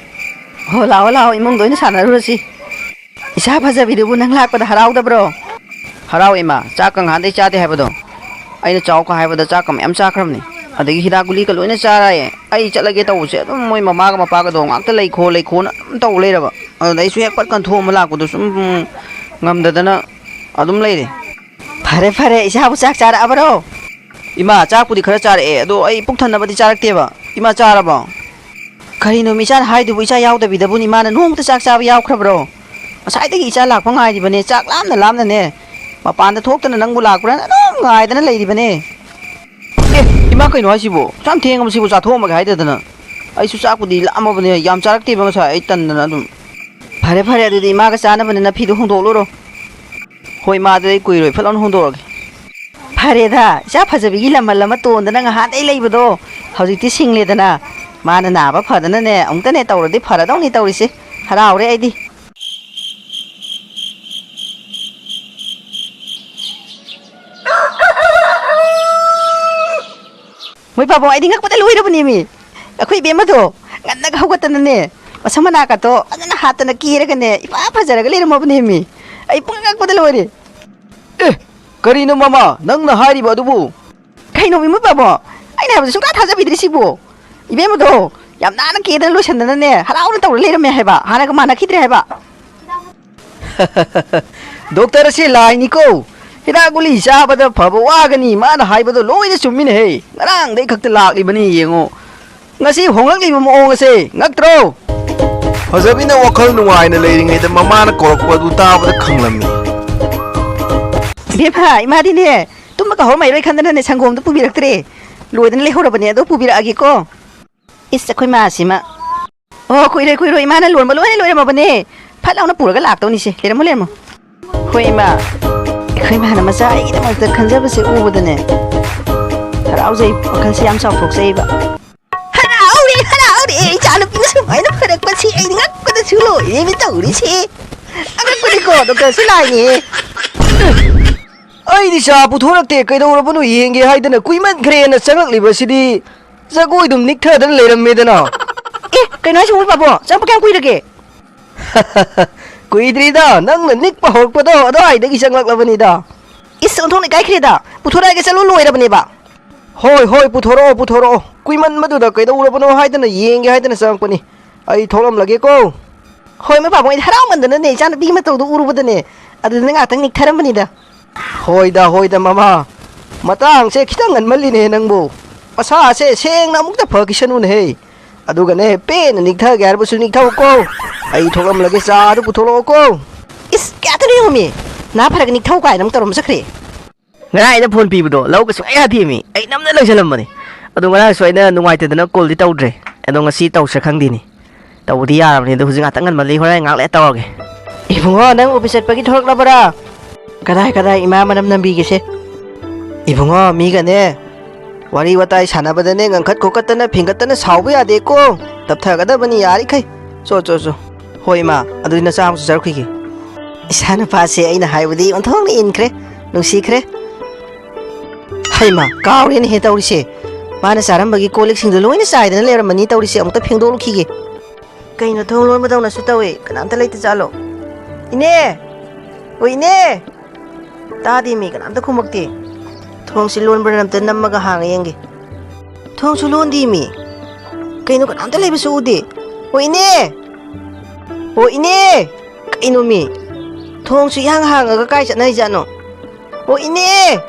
ꯍꯣ, ꯂꯥꯛꯑꯣ, ꯂꯥꯛꯑꯣ, ꯏꯃꯨꯡꯗ ꯑꯣꯏꯅ ꯁꯥꯟꯅꯔꯨꯔꯁꯤ꯫ ꯏꯆꯥ ꯐꯖꯕꯤꯗꯨꯕꯨ ꯅꯪ ꯂꯥꯛꯄꯗ ꯍꯔꯥꯎꯗꯕ꯭ꯔꯣ? ꯍꯔꯥꯎ ꯏꯃꯥ, ꯆꯥꯛꯀ ꯉꯍꯥꯟꯗꯩ ꯆꯥꯗꯦ ꯍꯥꯏꯕꯗꯣ꯫ ꯑꯩꯅ ꯆꯥꯎꯀ ꯍꯥꯏꯕꯗ ꯆꯥꯛꯀ ꯃꯌꯥꯝ ꯆꯥꯈ꯭ꯔꯕꯅꯤ꯫ ꯑꯗꯒꯤ ꯍꯤꯗꯥꯛ ꯒꯨꯂꯤꯒ ꯂꯣꯏꯅ ꯆꯥꯔꯦ꯫ ꯑꯩ ꯆꯠꯂꯒꯦ ꯇꯧꯕꯁꯦ ꯑꯗꯨꯝ ꯃꯣꯏ ꯃꯃꯥꯒ ꯃꯄꯥꯒꯗꯣ ꯉꯥꯛꯇ ꯂꯩꯈꯣ, ꯂꯩꯈꯣꯅ ꯑꯗꯨꯝ ꯇꯧ ꯂꯩꯔꯕ꯫ ꯑꯗꯨꯗ ꯑꯩꯁꯨ ꯍꯦꯛ ꯄꯠ ꯀꯟꯊꯣꯛꯑꯝꯃ ꯂꯥꯛꯄꯗꯣ ꯁꯨꯝ ꯉꯝꯗꯗꯅ ꯑꯗꯨꯝ ꯂꯩꯔꯦ꯫ ꯐꯔꯦ, ꯐꯔꯦ, ꯏꯆꯥꯕꯨ ꯆꯥꯛ ꯆꯥꯔꯛꯑꯕꯔꯣ? ꯏꯃꯥ, ꯆꯥꯛꯄꯨꯗꯤ ꯈꯔ ꯆꯥꯔꯛꯑꯦ, ꯑꯗꯣ ꯑꯩ ꯄꯨꯛ ꯊꯟꯅꯕꯗꯤ ꯆꯥꯔꯛꯇꯦꯕ꯫ ꯏꯃꯥ, ꯆꯥꯔꯕꯣ? ꯀꯔꯤꯅꯣ ꯏꯆꯥꯅ ꯍꯥꯏꯗꯨꯕꯨ? ꯏꯆꯥ ꯌꯥꯎꯗꯕꯤꯗꯕꯨ ꯏꯃꯥꯅ ꯅꯣꯡꯃꯇ ꯆꯥꯛ ꯆꯥꯕ ꯌꯥꯎꯈ꯭ꯔꯕ꯭ꯔꯣ? ꯉꯁꯥꯏꯗꯒꯤ ꯏꯆꯥ ꯂꯥꯛꯄ ꯉꯥꯏꯔꯤꯕꯅꯦ, ꯆꯥꯛ ꯂꯥꯝꯅ ꯂꯥꯝꯅꯅꯦ꯫ ꯃꯄꯥꯟꯗ ꯊꯣꯛꯇꯅ ꯅꯪꯕꯨ ꯂꯥꯛꯄ꯭ꯔꯥꯅ ꯑꯗꯨꯝ ꯉꯥꯏꯗꯅ ꯂꯩꯔꯤꯕꯅꯦ꯫ ꯑꯦ, ꯏꯃꯥ, ꯀꯩꯅꯣ ꯍꯥꯏꯁꯤꯕꯣ? ꯌꯥꯝ ꯊꯦꯡꯉꯕꯁꯤꯕꯨ ꯆꯥꯊꯣꯛꯑꯝꯃꯒꯦ ꯍꯥꯏꯗꯗꯅ? ꯑꯩꯁꯨ ꯆꯥꯛꯄꯨꯗꯤ ꯂꯥꯝꯃꯕꯅꯦ, ꯌꯥꯝ ꯆꯥꯔꯛꯇꯦꯕ ꯉꯁꯥꯏ, ꯑꯩ ꯇꯟꯗꯅ ꯑꯗꯨꯝ꯫ ꯐꯔꯦ, ꯐꯔꯦ, ꯑꯗꯨꯗꯤ ꯏꯃꯥꯒ ꯆꯥꯅꯕꯅꯤꯅ ꯐꯤꯗꯣ ꯍꯣꯡꯗꯣꯛꯂꯨꯔꯣ꯫ ꯍꯣꯏ, ꯏꯃꯥ, ꯑꯗꯨꯗꯤ ꯑꯩ ꯀꯨꯏꯔꯣꯏ, ꯐꯠ ꯂꯥꯎꯅ ꯍꯣꯡꯗꯣꯛꯑꯒꯦ꯫ ꯐꯔꯦꯗ, ꯏꯆꯥ ꯐꯖꯕꯤꯒꯤ ꯂꯃꯜ ꯑꯃ ꯇꯣꯟꯗꯅ ꯉꯍꯥꯟꯗꯩ ꯂꯩꯕꯗꯣ ꯍꯧꯖꯤꯛꯇꯤ ꯁꯤꯡꯂꯦꯗꯅ꯫ ꯃꯥꯅ ꯅꯥꯕ ꯐꯗꯅꯅꯦ, ꯑꯃꯨꯛꯇꯅꯦ ꯇꯧꯔꯗꯤ ꯐꯔꯗꯧꯅꯤ ꯇꯧꯔꯤꯁꯦ꯫ ꯍꯔꯥꯎꯔꯦ ꯑꯩꯗꯤ꯫ ꯃꯣꯏ ꯄꯥꯕꯨꯡ, ꯑꯩꯗꯤ ꯉꯛꯄꯗ ꯂꯣꯏꯔꯕꯅꯦꯃꯤ꯫ ꯑꯩꯈꯣꯏ ꯏꯕꯦꯝꯃꯗꯣ ꯉꯟꯅꯒ ꯍꯧꯒꯠꯇꯅꯅꯦ, ꯃꯁꯝ ꯃꯅꯥꯀꯗꯣ ꯐꯖꯅ ꯍꯥꯠꯇꯅ ꯀꯦꯔꯒꯅꯦ, ꯏꯐ ꯐꯖꯔꯒ ꯂꯩꯔꯝꯃꯕꯅꯦꯃꯤ꯫ ꯑꯩ ꯄꯨꯡꯉꯛ ꯉꯛꯄꯗ ꯂꯣꯏꯔꯦ꯫ ꯑꯦ, ꯀꯔꯤꯅꯣ ꯃꯃꯥ ꯅꯪꯅ ꯍꯥꯏꯔꯤꯕ ꯑꯗꯨꯕꯨ? ꯀꯩꯅꯣ ꯏꯃꯨ ꯄꯥꯕꯣ, ꯑꯩꯅ ꯍꯥꯏꯕꯗꯣ ꯁꯨꯡꯊꯥ ꯊꯥꯖꯕꯤꯗ꯭ꯔꯤꯁꯤꯕꯣ? ꯏꯕꯦꯝꯃꯗꯣ ꯌꯥꯝ ꯅꯥꯟꯅ ꯀꯦꯗꯅ ꯂꯣꯏꯁꯟꯗꯅꯅꯦ, ꯍꯔꯥꯎꯅ ꯇꯧꯔ ꯂꯩꯔꯝꯃꯦ ꯍꯥꯏꯕ, ꯍꯥꯟꯅꯒ ꯃꯥꯟꯅꯈꯤꯗ꯭ꯔꯦ ꯍꯥꯏꯕ꯫ ꯗꯣꯛꯇꯔ ꯑꯁꯤ ꯂꯥꯏꯅꯤꯀꯣ꯫ ꯍꯤꯗꯥꯛ ꯒꯨꯂꯤ ꯆꯥꯕꯗ ꯐꯕ ꯋꯥꯒꯅꯤ, ꯃꯥꯅ ꯍꯥꯏꯕꯗꯣ ꯂꯣꯏꯅ ꯆꯨꯝꯃꯤꯅꯦꯍꯦ꯫ ꯉꯔꯥꯡꯗꯩ ꯈꯛꯇ ꯂꯥꯛꯂꯤꯕꯅꯤ ꯌꯦꯡꯉꯣ꯫ ꯉꯁꯤ ꯍꯣꯡꯂꯛꯂꯤꯕ ꯃꯑꯣꯡ ꯑꯁꯦ ꯉꯛꯇ꯭ꯔꯣ? ꯐꯖꯕꯤꯅ ꯋꯥꯈꯜ ꯅꯨꯡꯉꯥꯏꯅ ꯂꯩꯔꯤꯉꯩꯗ ꯃꯃꯥꯅ ꯀꯧꯔꯛꯄ ꯑꯗꯨ ꯇꯥꯕꯗ ꯈꯪꯂꯝꯃꯤ꯫ ꯏꯕꯦꯝꯃ, ꯏꯃꯥꯗꯤꯅꯦ, ꯇꯨꯝꯕꯒ ꯍꯧꯔꯝꯃꯔꯣꯏ ꯈꯟꯗꯅꯅꯦ, ꯁꯪꯒꯣꯝꯗꯣ ꯄꯨꯕꯤꯔꯛꯇ꯭ꯔꯦ꯫ ꯂꯣꯏꯗꯅ ꯂꯩꯍꯧꯔꯕꯅꯦ, ꯑꯗꯣ ꯄꯨꯕꯤꯔꯛꯑꯒꯦꯀꯣ꯫ ꯏꯁ, ꯑꯩꯈꯣꯏ ꯃꯥꯁꯤꯃ꯫ ꯑꯣ, ꯀꯨꯏꯔꯣꯏ, ꯀꯨꯏꯔꯣꯏ, ꯏꯃꯥꯅ ꯂꯣꯟꯕ ꯂꯣꯏꯅ ꯂꯣꯏꯔꯝꯃꯕꯅꯦ꯫ ꯐꯠ ꯂꯥꯎꯅ ꯄꯨꯔꯒ ꯂꯥꯛꯇꯧꯅꯤꯁꯦ꯫ ꯂꯩꯔꯝꯃꯣ, ꯂꯩꯔꯝꯃꯣ꯫ ꯍꯣꯏ, ꯏꯃꯥ꯫ ꯑꯩꯈꯣꯏ ꯏꯃꯥꯅ ꯃꯆꯥ ꯑꯩꯒꯤꯗꯃꯛꯇ ꯈꯟꯖꯕꯁꯦ ꯎꯕꯗꯅꯦ, ꯍꯔꯥꯎꯖꯩ, ꯋꯥꯈꯜꯁꯦ ꯌꯥꯝ ꯆꯥꯎꯊꯣꯛꯆꯩꯕ꯫ ꯍꯔꯥꯎꯔꯦ, ꯍꯔꯥꯎꯔꯦ, ꯏꯆꯥꯅꯨꯄꯤꯅ ꯁꯨꯃꯥꯏꯅ ꯐꯔꯛꯄꯁꯦ ꯑꯩ ꯉꯛꯄꯗꯁꯨ ꯂꯣꯏꯔꯦꯅꯦ ꯇꯧꯔꯤꯁꯦ꯫ ꯑꯉꯛꯄꯅꯤꯀꯣ, ꯗꯣꯛꯇꯔꯁꯨ ꯂꯥꯏꯅꯦ꯫ ꯑꯩꯗꯤ ꯆꯥ ꯄꯨꯊꯣꯔꯛꯇꯦ, ꯀꯩꯗꯧꯔꯕꯅꯣ ꯌꯦꯡꯒꯦ ꯍꯥꯏꯗꯅ ꯀꯨꯏꯃꯟꯈ꯭ꯔꯦꯅ ꯆꯪꯉꯛꯂꯤꯕꯁꯤꯗꯤ꯫ ꯖꯒꯣꯏꯗꯨꯝ ꯅꯤꯛꯊꯗꯅ ꯂꯩꯔꯝꯃꯦꯗꯅ꯫ ꯑꯦ, ꯀꯩꯅꯣ ꯍꯥꯏꯁꯤꯕꯣ ꯄꯥꯕꯣ? ꯆꯪꯉꯛꯄ ꯀꯌꯥꯝ ꯀꯨꯏꯔꯒꯦ? ꯀꯨꯏꯗ꯭ꯔꯤꯗ, ꯅꯪꯅ ꯅꯤꯛꯄ ꯍꯧꯔꯛꯄꯗꯣ ꯑꯗꯨꯋꯥꯏꯗꯒꯤ ꯆꯪꯂꯛꯂꯕꯅꯤꯗ꯫ ꯏꯁ, ꯑꯣꯟꯊꯣꯛꯅ ꯏꯀꯥꯏꯈ꯭ꯔꯦꯗ꯫ ꯄꯨꯊꯣꯔꯛꯑꯒꯦ, ꯆꯠꯂꯣ, ꯂꯣꯏꯔꯕꯅꯦꯕ꯫ ꯍꯣꯏ, ꯍꯣꯏ, ꯄꯨꯊꯣꯔꯛꯑꯣ, ꯄꯨꯊꯣꯔꯛꯑꯣ꯫ ꯀꯨꯏꯃꯟꯕꯗꯨꯗ ꯀꯩꯗꯧꯔꯕꯅꯣ ꯍꯥꯏꯗꯅ ꯌꯦꯡꯒꯦ ꯍꯥꯏꯗꯅ ꯆꯪꯉꯛꯄꯅꯤ꯫ ꯑꯩ ꯊꯣꯛꯂꯝꯂꯒꯦꯀꯣ꯫ ꯍꯣꯏ, ꯃꯣꯏ ꯄꯥꯕꯨꯡ, ꯑꯩꯗꯤ ꯍꯔꯥꯎꯃꯟꯗꯅꯅꯦ, ꯏꯆꯥꯅꯨꯄꯤꯒꯤ ꯃꯇꯧꯗꯣ ꯎꯔꯨꯕꯗꯅꯦ, ꯑꯗꯨꯗꯅꯦ ꯉꯥꯛꯇꯪ ꯅꯤꯛꯊꯔꯝꯕꯅꯤꯗ꯫ ꯍꯣꯏꯗ, ꯍꯣꯏꯗ, ꯃꯃꯥ꯫ ꯃꯇꯥꯡꯁꯦ ꯈꯤꯇꯪ ꯉꯟꯃꯜꯂꯤꯅꯦ ꯅꯪꯕꯨ꯫ ꯃꯁꯥꯁꯦ ꯁꯦꯡꯅ ꯑꯃꯨꯛꯇ ꯐꯈꯤꯁꯅꯨꯅꯦꯍꯦ꯫ ꯑꯗꯨꯒꯅꯦ, ꯄꯦꯟꯅ ꯅꯤꯛꯊꯒꯦ ꯍꯥꯏꯔꯕꯁꯨ ꯅꯤꯛꯊꯧꯀꯣ꯫ ꯑꯩ ꯊꯣꯛꯂꯝꯂꯒꯦ, ꯆꯥꯗꯨ ꯄꯨꯊꯣꯛꯂꯛꯑꯣꯀꯣ꯫ ꯏꯁ, ꯀꯌꯥꯗꯅꯣ ꯌꯦꯡꯉꯨꯃꯤ꯫ ꯅꯥ ꯐꯔꯒ ꯅꯤꯛꯊꯧ ꯀꯥꯏꯅ ꯑꯃꯨꯛ ꯇꯧꯔꯝꯕ ꯆꯠꯈ꯭ꯔꯦ꯫ ꯉꯔꯥꯡ ꯑꯩꯅ ꯐꯣꯟ ꯄꯤꯕꯗꯣ ꯂꯧꯕ ꯁꯨꯡꯌꯥ ꯌꯥꯗꯦꯃꯤ꯫ ꯑꯩ ꯅꯝꯅ ꯂꯪꯁꯤꯜꯂꯝꯕꯅꯤ꯫ ꯑꯗꯣ ꯉꯔꯥꯡꯁꯨ ꯑꯩꯅ ꯅꯨꯡꯉꯥꯏꯇꯗꯅ ꯀꯣꯜꯗꯤ ꯇꯧꯗ꯭ꯔꯦ꯫ ꯑꯗꯣ ꯉꯁꯤ ꯇꯧꯁꯤꯔꯥ ꯈꯪꯗꯦꯅꯦ꯫ ꯇꯧꯕꯗꯤ ꯌꯥꯔꯕꯅꯤ, ꯑꯗꯣ ꯍꯧꯖꯤꯛ ꯉꯥꯛꯇꯪ ꯉꯟꯃꯜꯂꯤ, ꯍꯣꯔꯦꯟ ꯉꯥꯏꯍꯥꯛ ꯂꯩꯔ ꯇꯧꯔꯒꯦ꯫ ꯏꯕꯨꯡꯉꯣ, ꯅꯪ ꯑꯣꯐꯤꯁ ꯆꯠꯄꯒꯤ ꯊꯣꯛꯂꯛꯂꯕꯔꯥ? ꯀꯗꯥꯏ, ꯀꯗꯥꯏ, ꯏꯃꯥ ꯃꯅꯝ ꯅꯝꯕꯤꯒꯦꯁꯦ꯫ ꯏꯕꯨꯡꯉꯣ, ꯃꯤꯒꯅꯦ ꯋꯥꯔꯤ ꯋꯥꯇꯥꯏ ꯁꯥꯟꯅꯕꯗꯅꯦ ꯉꯪꯈꯠ ꯈꯣꯀꯠꯇꯅ ꯐꯤꯡꯒꯠꯇꯅ ꯁꯥꯎꯕ ꯌꯥꯗꯦꯀꯣ꯫ ꯇꯞꯊꯒꯗꯕꯅꯤ ꯌꯥꯔꯤꯈꯩ꯫ ꯆꯣ, ꯆꯣ, ꯆꯣ꯫ ꯍꯣꯏ, ꯏꯃꯥ, ꯑꯗꯨꯗꯤ ꯅꯆꯥ ꯑꯃꯨꯛ ꯆꯠꯆꯔꯨꯈꯤꯒꯦ꯫ ꯏꯆꯥ ꯅꯨꯄꯥꯁꯦ ꯑꯩꯅ ꯍꯥꯏꯕꯗꯤ ꯑꯣꯟꯊꯣꯛꯅ ꯏꯟꯈ꯭ꯔꯦ, ꯅꯨꯡꯁꯤꯈ꯭ꯔꯦ꯫ ꯍꯩꯃꯥ, ꯀꯥꯎꯔꯦꯅꯦꯍꯦ ꯇꯧꯔꯤꯁꯦ꯫ ꯃꯥꯅ ꯆꯥꯔꯝꯕꯒꯤ ꯀꯣꯜ ꯂꯤꯛꯁꯤꯡꯗꯣ ꯂꯣꯏꯅ ꯆꯥꯏꯗꯅ ꯂꯩꯔꯝꯃꯅꯤ ꯇꯧꯔꯤꯁꯦ, ꯑꯃꯨꯛꯇ ꯐꯦꯡꯗꯣꯛꯂꯨꯈꯤꯒꯦ꯫ ꯀꯩꯅꯣ, ꯊꯣꯡ ꯂꯣꯟꯕꯗꯧꯅꯁꯨ ꯇꯧꯏ, ꯀꯅꯥꯝꯇ ꯂꯩꯇ ꯖꯥꯠꯂꯣ? ꯏꯅꯦ! ꯑꯣ, ꯏꯅꯦ! ꯇꯥꯗꯦ ꯃꯤ, ꯀꯅꯥꯝꯇ ꯈꯨꯝꯃꯛꯇꯦ꯫ ꯊꯣꯡꯁꯤ ꯂꯣꯟꯕ꯭ꯔꯥ ꯑꯝꯇ ꯅꯝꯃꯒ ꯍꯥꯡꯉ ꯌꯦꯡꯒꯦ꯫ ꯊꯣꯡꯁꯨ ꯂꯣꯟꯗꯦ ꯃꯤ꯫ ꯀꯩꯅꯣ, ꯀꯅꯥꯝꯇ ꯂꯩꯕꯁꯨ ꯎꯗꯦ꯫ ꯑꯣ, ꯏꯅꯦ! ꯑꯣ, ꯏꯅꯦ! ꯀꯩꯅꯣ ꯃꯤ? ꯊꯣꯡꯁꯨ ꯏꯍꯥꯡ ꯍꯥꯡꯉꯒ ꯀꯥꯏ ꯆꯠꯅꯔꯤꯖꯥꯠꯅꯣ? ꯑꯣ, ꯏꯅꯦ!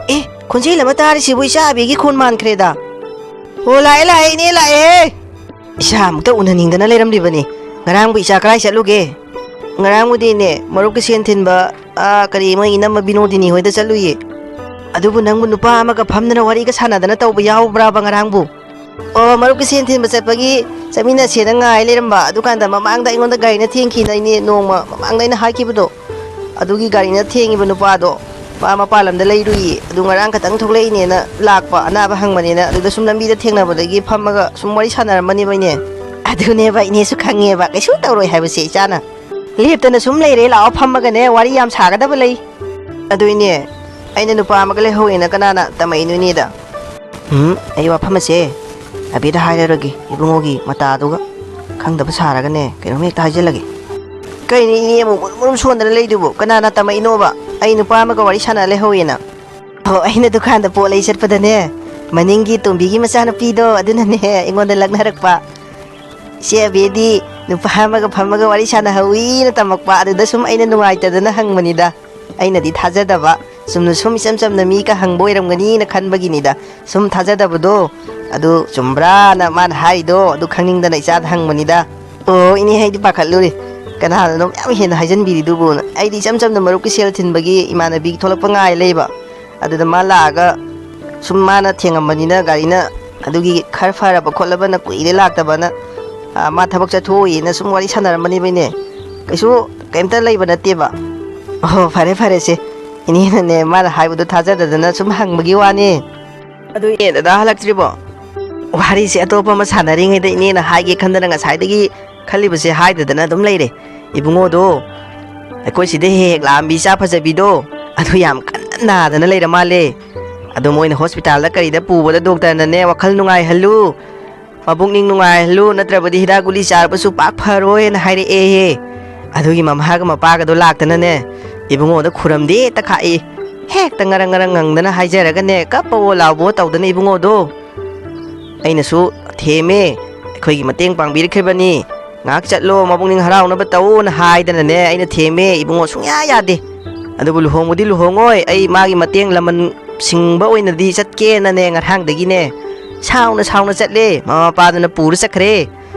ꯑꯦ, ꯈꯣꯟꯖꯦꯜ ꯑꯃ ꯇꯥꯔꯤꯁꯤꯕꯨ ꯏꯆꯥ ꯑꯕꯤꯒꯤ ꯈꯣꯟ ꯃꯥꯟꯈ꯭ꯔꯦꯗ꯫ ꯑꯣ, ꯂꯥꯛꯑꯦ, ꯂꯥꯛꯑꯦ, ꯏꯅꯦ ꯂꯥꯛꯑꯦꯍꯦ! ꯏꯆꯥ ꯑꯃꯨꯛꯇ ꯎꯅꯅꯤꯡꯗꯅ ꯂꯩꯔꯝꯂꯤꯕꯅꯤ꯫ ꯉꯔꯥꯡꯕꯨ ꯏꯆꯥ ꯀꯗꯥꯏ ꯆꯠꯂꯨꯒꯦ? ꯉꯔꯥꯡꯕꯨꯗꯤꯅꯦ, ꯃꯔꯨꯞꯀꯤ ꯁꯦꯟ ꯊꯤꯟꯕ, ꯑꯥ, ꯀꯔꯤ, ꯃꯣꯏ ꯏꯅꯝꯃ ꯕꯤꯅꯣꯗꯤꯅꯤ ꯍꯣꯏꯗ ꯆꯠꯂꯨꯏꯌꯦ꯫ ꯑꯗꯨꯕꯨ ꯅꯪꯕꯨ ꯅꯨꯄꯥ ꯑꯃꯒ ꯐꯝꯗꯅ ꯋꯥꯔꯤꯒ ꯁꯥꯟꯅꯗꯅ ꯇꯧꯕ ꯌꯥꯎꯕ꯭ꯔꯥꯕ ꯉꯔꯥꯡꯕꯨ? ꯑꯣ, ꯃꯔꯨꯞꯀꯤ ꯁꯦꯟ ꯊꯤꯟꯕ ꯆꯠꯄꯒꯤ ꯆꯠꯃꯤꯟꯅꯁꯦꯅ ꯉꯥꯏ ꯂꯩꯔꯝꯕ꯫ ꯑꯗꯨꯀꯥꯟꯗ ꯃꯃꯥꯡꯗ ꯑꯩꯉꯣꯟꯗ ꯒꯥꯔꯤꯅ ꯊꯦꯡꯈꯤꯅ, ꯏꯅꯦ, ꯅꯣꯡꯃ ꯃꯃꯥꯡꯗ ꯑꯩꯅ ꯍꯥꯏꯈꯤꯕꯗꯣ, ꯑꯗꯨꯒꯤ ꯒꯥꯔꯤꯅ ꯊꯦꯡꯉꯤꯕ ꯅꯨꯄꯥꯗꯣ, ꯃꯥ ꯃꯄꯥꯟ ꯂꯝꯗ ꯂꯩꯔꯨꯏꯌꯦ꯫ ꯑꯗꯨ ꯉꯔꯥꯡ ꯈꯛꯇꯪ ꯊꯣꯛꯂꯛꯏꯅꯦꯅ ꯂꯥꯛꯄ, ꯑꯅꯥꯕ ꯍꯪꯕꯅꯦꯅ꯫ ꯑꯗꯨꯗ ꯁꯨꯝ ꯂꯝꯕꯤꯗ ꯊꯦꯡꯅꯕꯗꯒꯤ ꯐꯝꯃꯒ ꯁꯨꯝ ꯋꯥꯔꯤ ꯁꯥꯟꯅꯔꯝꯕꯅꯦꯕ, ꯏꯅꯦ꯫ ꯑꯗꯨꯅꯦꯕ ꯏꯅꯦꯁꯨ ꯈꯪꯉꯦꯕ, ꯀꯩꯁꯨ ꯇꯧꯔꯣꯏ ꯍꯥꯏꯕꯁꯦ ꯏꯆꯥꯅ꯫ ꯂꯦꯞꯇꯅ ꯁꯨꯝ ꯂꯩꯔꯦ, ꯂꯥꯛꯑꯣ ꯐꯝꯃꯒꯅꯦ, ꯋꯥꯔꯤ ꯌꯥꯝ ꯁꯥꯒꯗꯕ ꯂꯩ꯫ ꯑꯗꯨ ꯏꯅꯦ, ꯑꯩꯅ ꯅꯨꯄꯥ ꯑꯃꯒ ꯂꯩꯍꯧꯋꯦꯅ ꯀꯅꯥꯅ ꯇꯝꯃꯛꯏꯅꯣ ꯏꯅꯦꯗ? ꯎꯝ, ꯑꯩ ꯋꯥꯐꯝ ꯑꯁꯦ ꯑꯕꯦꯗ ꯍꯥꯏꯔꯔꯣꯏꯒꯦ, ꯏꯕꯨꯡꯉꯣꯒꯤ ꯃꯇꯥꯗꯨꯒ ꯈꯪꯗꯕ ꯁꯥꯔꯒꯅꯦ, ꯀꯩꯅꯣꯝ ꯍꯦꯛꯇ ꯍꯥꯏꯖꯜꯂꯒꯦ꯫ ꯀꯩꯅꯣ ꯏꯅꯦ ꯑꯃꯨꯛ ꯃꯨꯔꯨꯝ ꯃꯨꯔꯨꯝ ꯁꯣꯟꯗꯅ ꯂꯩꯗꯨꯕꯨ? ꯀꯅꯥꯅ ꯇꯝꯃꯛꯏꯅꯣꯕ? ꯑꯩ ꯅꯨꯄꯥ ꯑꯃꯒ ꯋꯥꯔꯤ ꯁꯥꯟꯅ ꯂꯩꯍꯧꯋꯦꯅ꯫ ꯑꯣ, ꯑꯩꯅ ꯗꯨꯀꯥꯟꯗ ꯄꯣꯠ ꯂꯩ ꯆꯠꯄꯗꯅꯦ, ꯃꯅꯤꯡꯒꯤ ꯇꯣꯝꯕꯤꯒꯤ ꯃꯆꯥꯅꯨꯄꯤꯗꯣ ꯑꯗꯨꯅꯅꯦ ꯑꯩꯉꯣꯟꯗ ꯂꯛꯅꯔꯛꯄ꯫ "ꯏꯆꯦ ꯑꯕꯦꯗꯤ ꯅꯨꯄꯥ ꯑꯃꯒ ꯐꯝꯃꯒ ꯋꯥꯔꯤ ꯁꯥꯟꯅꯍꯧꯋꯤꯅ" ꯇꯝꯃꯛꯄ, ꯑꯗꯨꯗ ꯁꯨꯝ ꯑꯩꯅ ꯅꯨꯡꯉꯥꯏꯇꯗꯅ ꯍꯪꯕꯅꯤꯗ꯫ ꯑꯩꯅꯗꯤ ꯊꯥꯖꯗꯕ, ꯆꯨꯝꯅ ꯁꯨꯝ ꯏꯆꯝ ꯆꯝꯅ ꯃꯤꯒ ꯍꯪꯕ ꯑꯣꯏꯔꯝꯒꯅꯤꯅ ꯈꯟꯕꯒꯤꯅꯤꯗ꯫ ꯁꯨꯝ ꯊꯥꯖꯗꯕꯗꯣ, ꯑꯗꯨ ꯆꯨꯝꯕ꯭ꯔꯥꯅ ꯃꯥꯅ ꯍꯥꯏꯔꯤꯗꯣ, ꯑꯗꯨ ꯈꯪꯅꯤꯡꯗꯅ ꯏꯆꯥꯗ ꯍꯪꯕꯅꯤꯗ꯫ ꯑꯣ, ꯏꯅꯦ, ꯑꯩꯗꯤ ꯄꯥꯈꯠꯂꯨꯔꯦ, ꯀꯅꯥꯅꯅꯣ ꯃꯌꯥꯝ ꯍꯦꯟꯅ ꯍꯥꯏꯖꯟꯕꯤꯔꯤꯗꯨꯕꯨꯅ꯫ ꯑꯩꯗꯤ ꯏꯆꯝ ꯆꯝꯅ ꯃꯔꯨꯞꯀꯤ ꯁꯦꯜ ꯊꯤꯟꯕꯒꯤ ꯏꯃꯥꯟꯅꯕꯤ ꯊꯣꯛꯂꯛꯄ ꯉꯥꯏ ꯂꯩꯕ꯫ ꯑꯗꯨꯗ ꯃꯥ ꯂꯥꯛꯑꯒ ꯁꯨꯝ ꯃꯥꯅ ꯊꯦꯡꯉꯝꯕꯅꯤꯅ ꯒꯥꯔꯤꯅ, ꯑꯗꯨꯒꯤ ꯈꯔ ꯐꯔꯕ ꯈꯣꯠꯂꯕꯅ ꯀꯨꯏꯔꯦ ꯂꯥꯛꯇꯕꯅ, ꯑ, ꯃꯥ ꯊꯕꯛ ꯆꯠꯊꯣꯛꯎꯏꯅ ꯁꯨꯝ ꯋꯥꯔꯤ ꯁꯥꯟꯅꯔꯝꯕꯅꯦꯕ, ꯏꯅꯦ꯫ ꯀꯩꯁꯨ ꯀꯩꯝꯇ ꯂꯩꯕ ꯅꯠꯇꯦꯕ꯫ ꯑꯣ, ꯐꯔꯦ, ꯐꯔꯦ ꯁꯦ꯫ ꯏꯅꯦꯅꯅꯦ, ꯃꯥꯅ ꯍꯥꯏꯕꯗꯣ ꯊꯥꯖꯗꯗꯅ ꯁꯨꯝ ꯍꯪꯕꯒꯤ ꯋꯥꯅꯦ꯫ ꯑꯗꯨ ꯏꯅꯦ, ꯗꯗꯥ ꯍꯜꯂꯛꯇ꯭ꯔꯤꯕꯣ? ꯋꯥꯔꯤꯁꯦ ꯑꯇꯣꯞꯄ ꯑꯃ ꯁꯥꯟꯅꯔꯤꯉꯩꯗ ꯏꯅꯦꯅ ꯍꯥꯏꯒꯦ ꯈꯟꯗꯅ ꯉꯁꯥꯏꯗꯒꯤ ꯈꯜꯂꯤꯕꯁꯦ ꯍꯥꯏꯗꯗꯅ ꯑꯗꯨꯝ ꯂꯩꯔꯦ꯫ ꯏꯕꯨꯡꯉꯣꯗꯣ ꯑꯩꯈꯣꯏ ꯁꯤꯗ ꯍꯦꯛ ꯍꯦꯛ ꯂꯥꯛꯑꯝꯕꯤ ꯏꯆꯥ ꯐꯖꯕꯤꯗꯣ, ꯑꯗꯨ ꯌꯥꯝ ꯀꯟꯅ ꯅꯥꯗꯅ ꯂꯩꯔ ꯃꯥꯜꯂꯦ꯫ ꯑꯗꯣ ꯃꯣꯏꯅ ꯍꯣꯁꯄꯤꯇꯥꯜꯗ ꯀꯔꯤꯗ ꯄꯨꯕꯗ ꯗꯣꯛꯇꯔꯅꯅꯦ, "ꯋꯥꯈꯜ ꯅꯨꯡꯉꯥꯏꯍꯜꯂꯨ, ꯃꯕꯨꯛꯅꯤꯡ ꯅꯨꯡꯉꯥꯏꯍꯜꯂꯨ, ꯅꯠꯇ꯭ꯔꯕꯗꯤ ꯍꯤꯗꯥꯛ ꯒꯨꯂꯤ ꯆꯥꯔꯕꯁꯨ ꯄꯥꯛ ꯐꯔꯣꯏꯅ ꯍꯥꯏꯔꯛꯑꯦꯍꯦ꯫ ꯑꯗꯨꯒꯤ ꯃꯃꯥꯒ ꯃꯄꯥꯒꯗꯣ ꯂꯥꯛꯇꯅꯅꯦ, ꯏꯕꯨꯡꯉꯣꯗ ꯈꯨꯔꯝꯗꯦ ꯍꯦꯛꯇ ꯈꯥꯛꯏ꯫ ꯍꯦꯛꯇ ꯉꯔꯪ ꯉꯔꯪ ꯉꯪꯗꯅ ꯍꯥꯏꯖꯔꯒꯅꯦ, ꯀꯞꯄꯋꯣ ꯂꯥꯎꯕꯋꯣ ꯇꯧꯗꯅ ꯏꯕꯨꯡꯉꯣꯗꯣ꯫ ꯑꯩꯅꯁꯨ ꯊꯦꯝꯃꯦ, ꯑꯩꯈꯣꯏꯒꯤ ꯃꯇꯦꯡ ꯄꯥꯡꯕꯤꯔꯛꯈ꯭ꯔꯤꯕꯅꯤ, ꯉꯥꯏꯍꯥꯛ ꯆꯠꯂꯣ, ꯃꯕꯨꯛꯅꯤꯡ ꯍꯔꯥꯎꯅꯕ ꯇꯧꯑꯣꯅ ꯍꯥꯏꯗꯅꯅꯦ ꯑꯩꯅ ꯊꯦꯝꯃꯦ, ꯏꯕꯨꯡꯉꯣ ꯁꯨꯡꯌꯥ ꯌꯥꯗꯦ꯫ ꯑꯗꯨꯕꯨ ꯂꯨꯍꯣꯡꯕꯗꯤ ꯂꯨꯍꯣꯡꯉꯣꯏ, ꯑꯩ ꯃꯥꯒꯤ ꯃꯇꯦꯡ ꯂꯃꯟ ꯁꯤꯡꯕ ꯑꯣꯏꯅꯗꯤ ꯆꯠꯀꯦꯅꯅꯦ ꯉꯔꯥꯡꯗꯒꯤꯅꯦ ꯁꯥꯎꯅ ꯁꯥꯎꯅ ꯆꯠꯂꯦ, ꯃꯃꯥ ꯃꯄꯥꯗꯨꯅ ꯄꯨꯔ ꯆꯠꯈ꯭ꯔꯦ꯫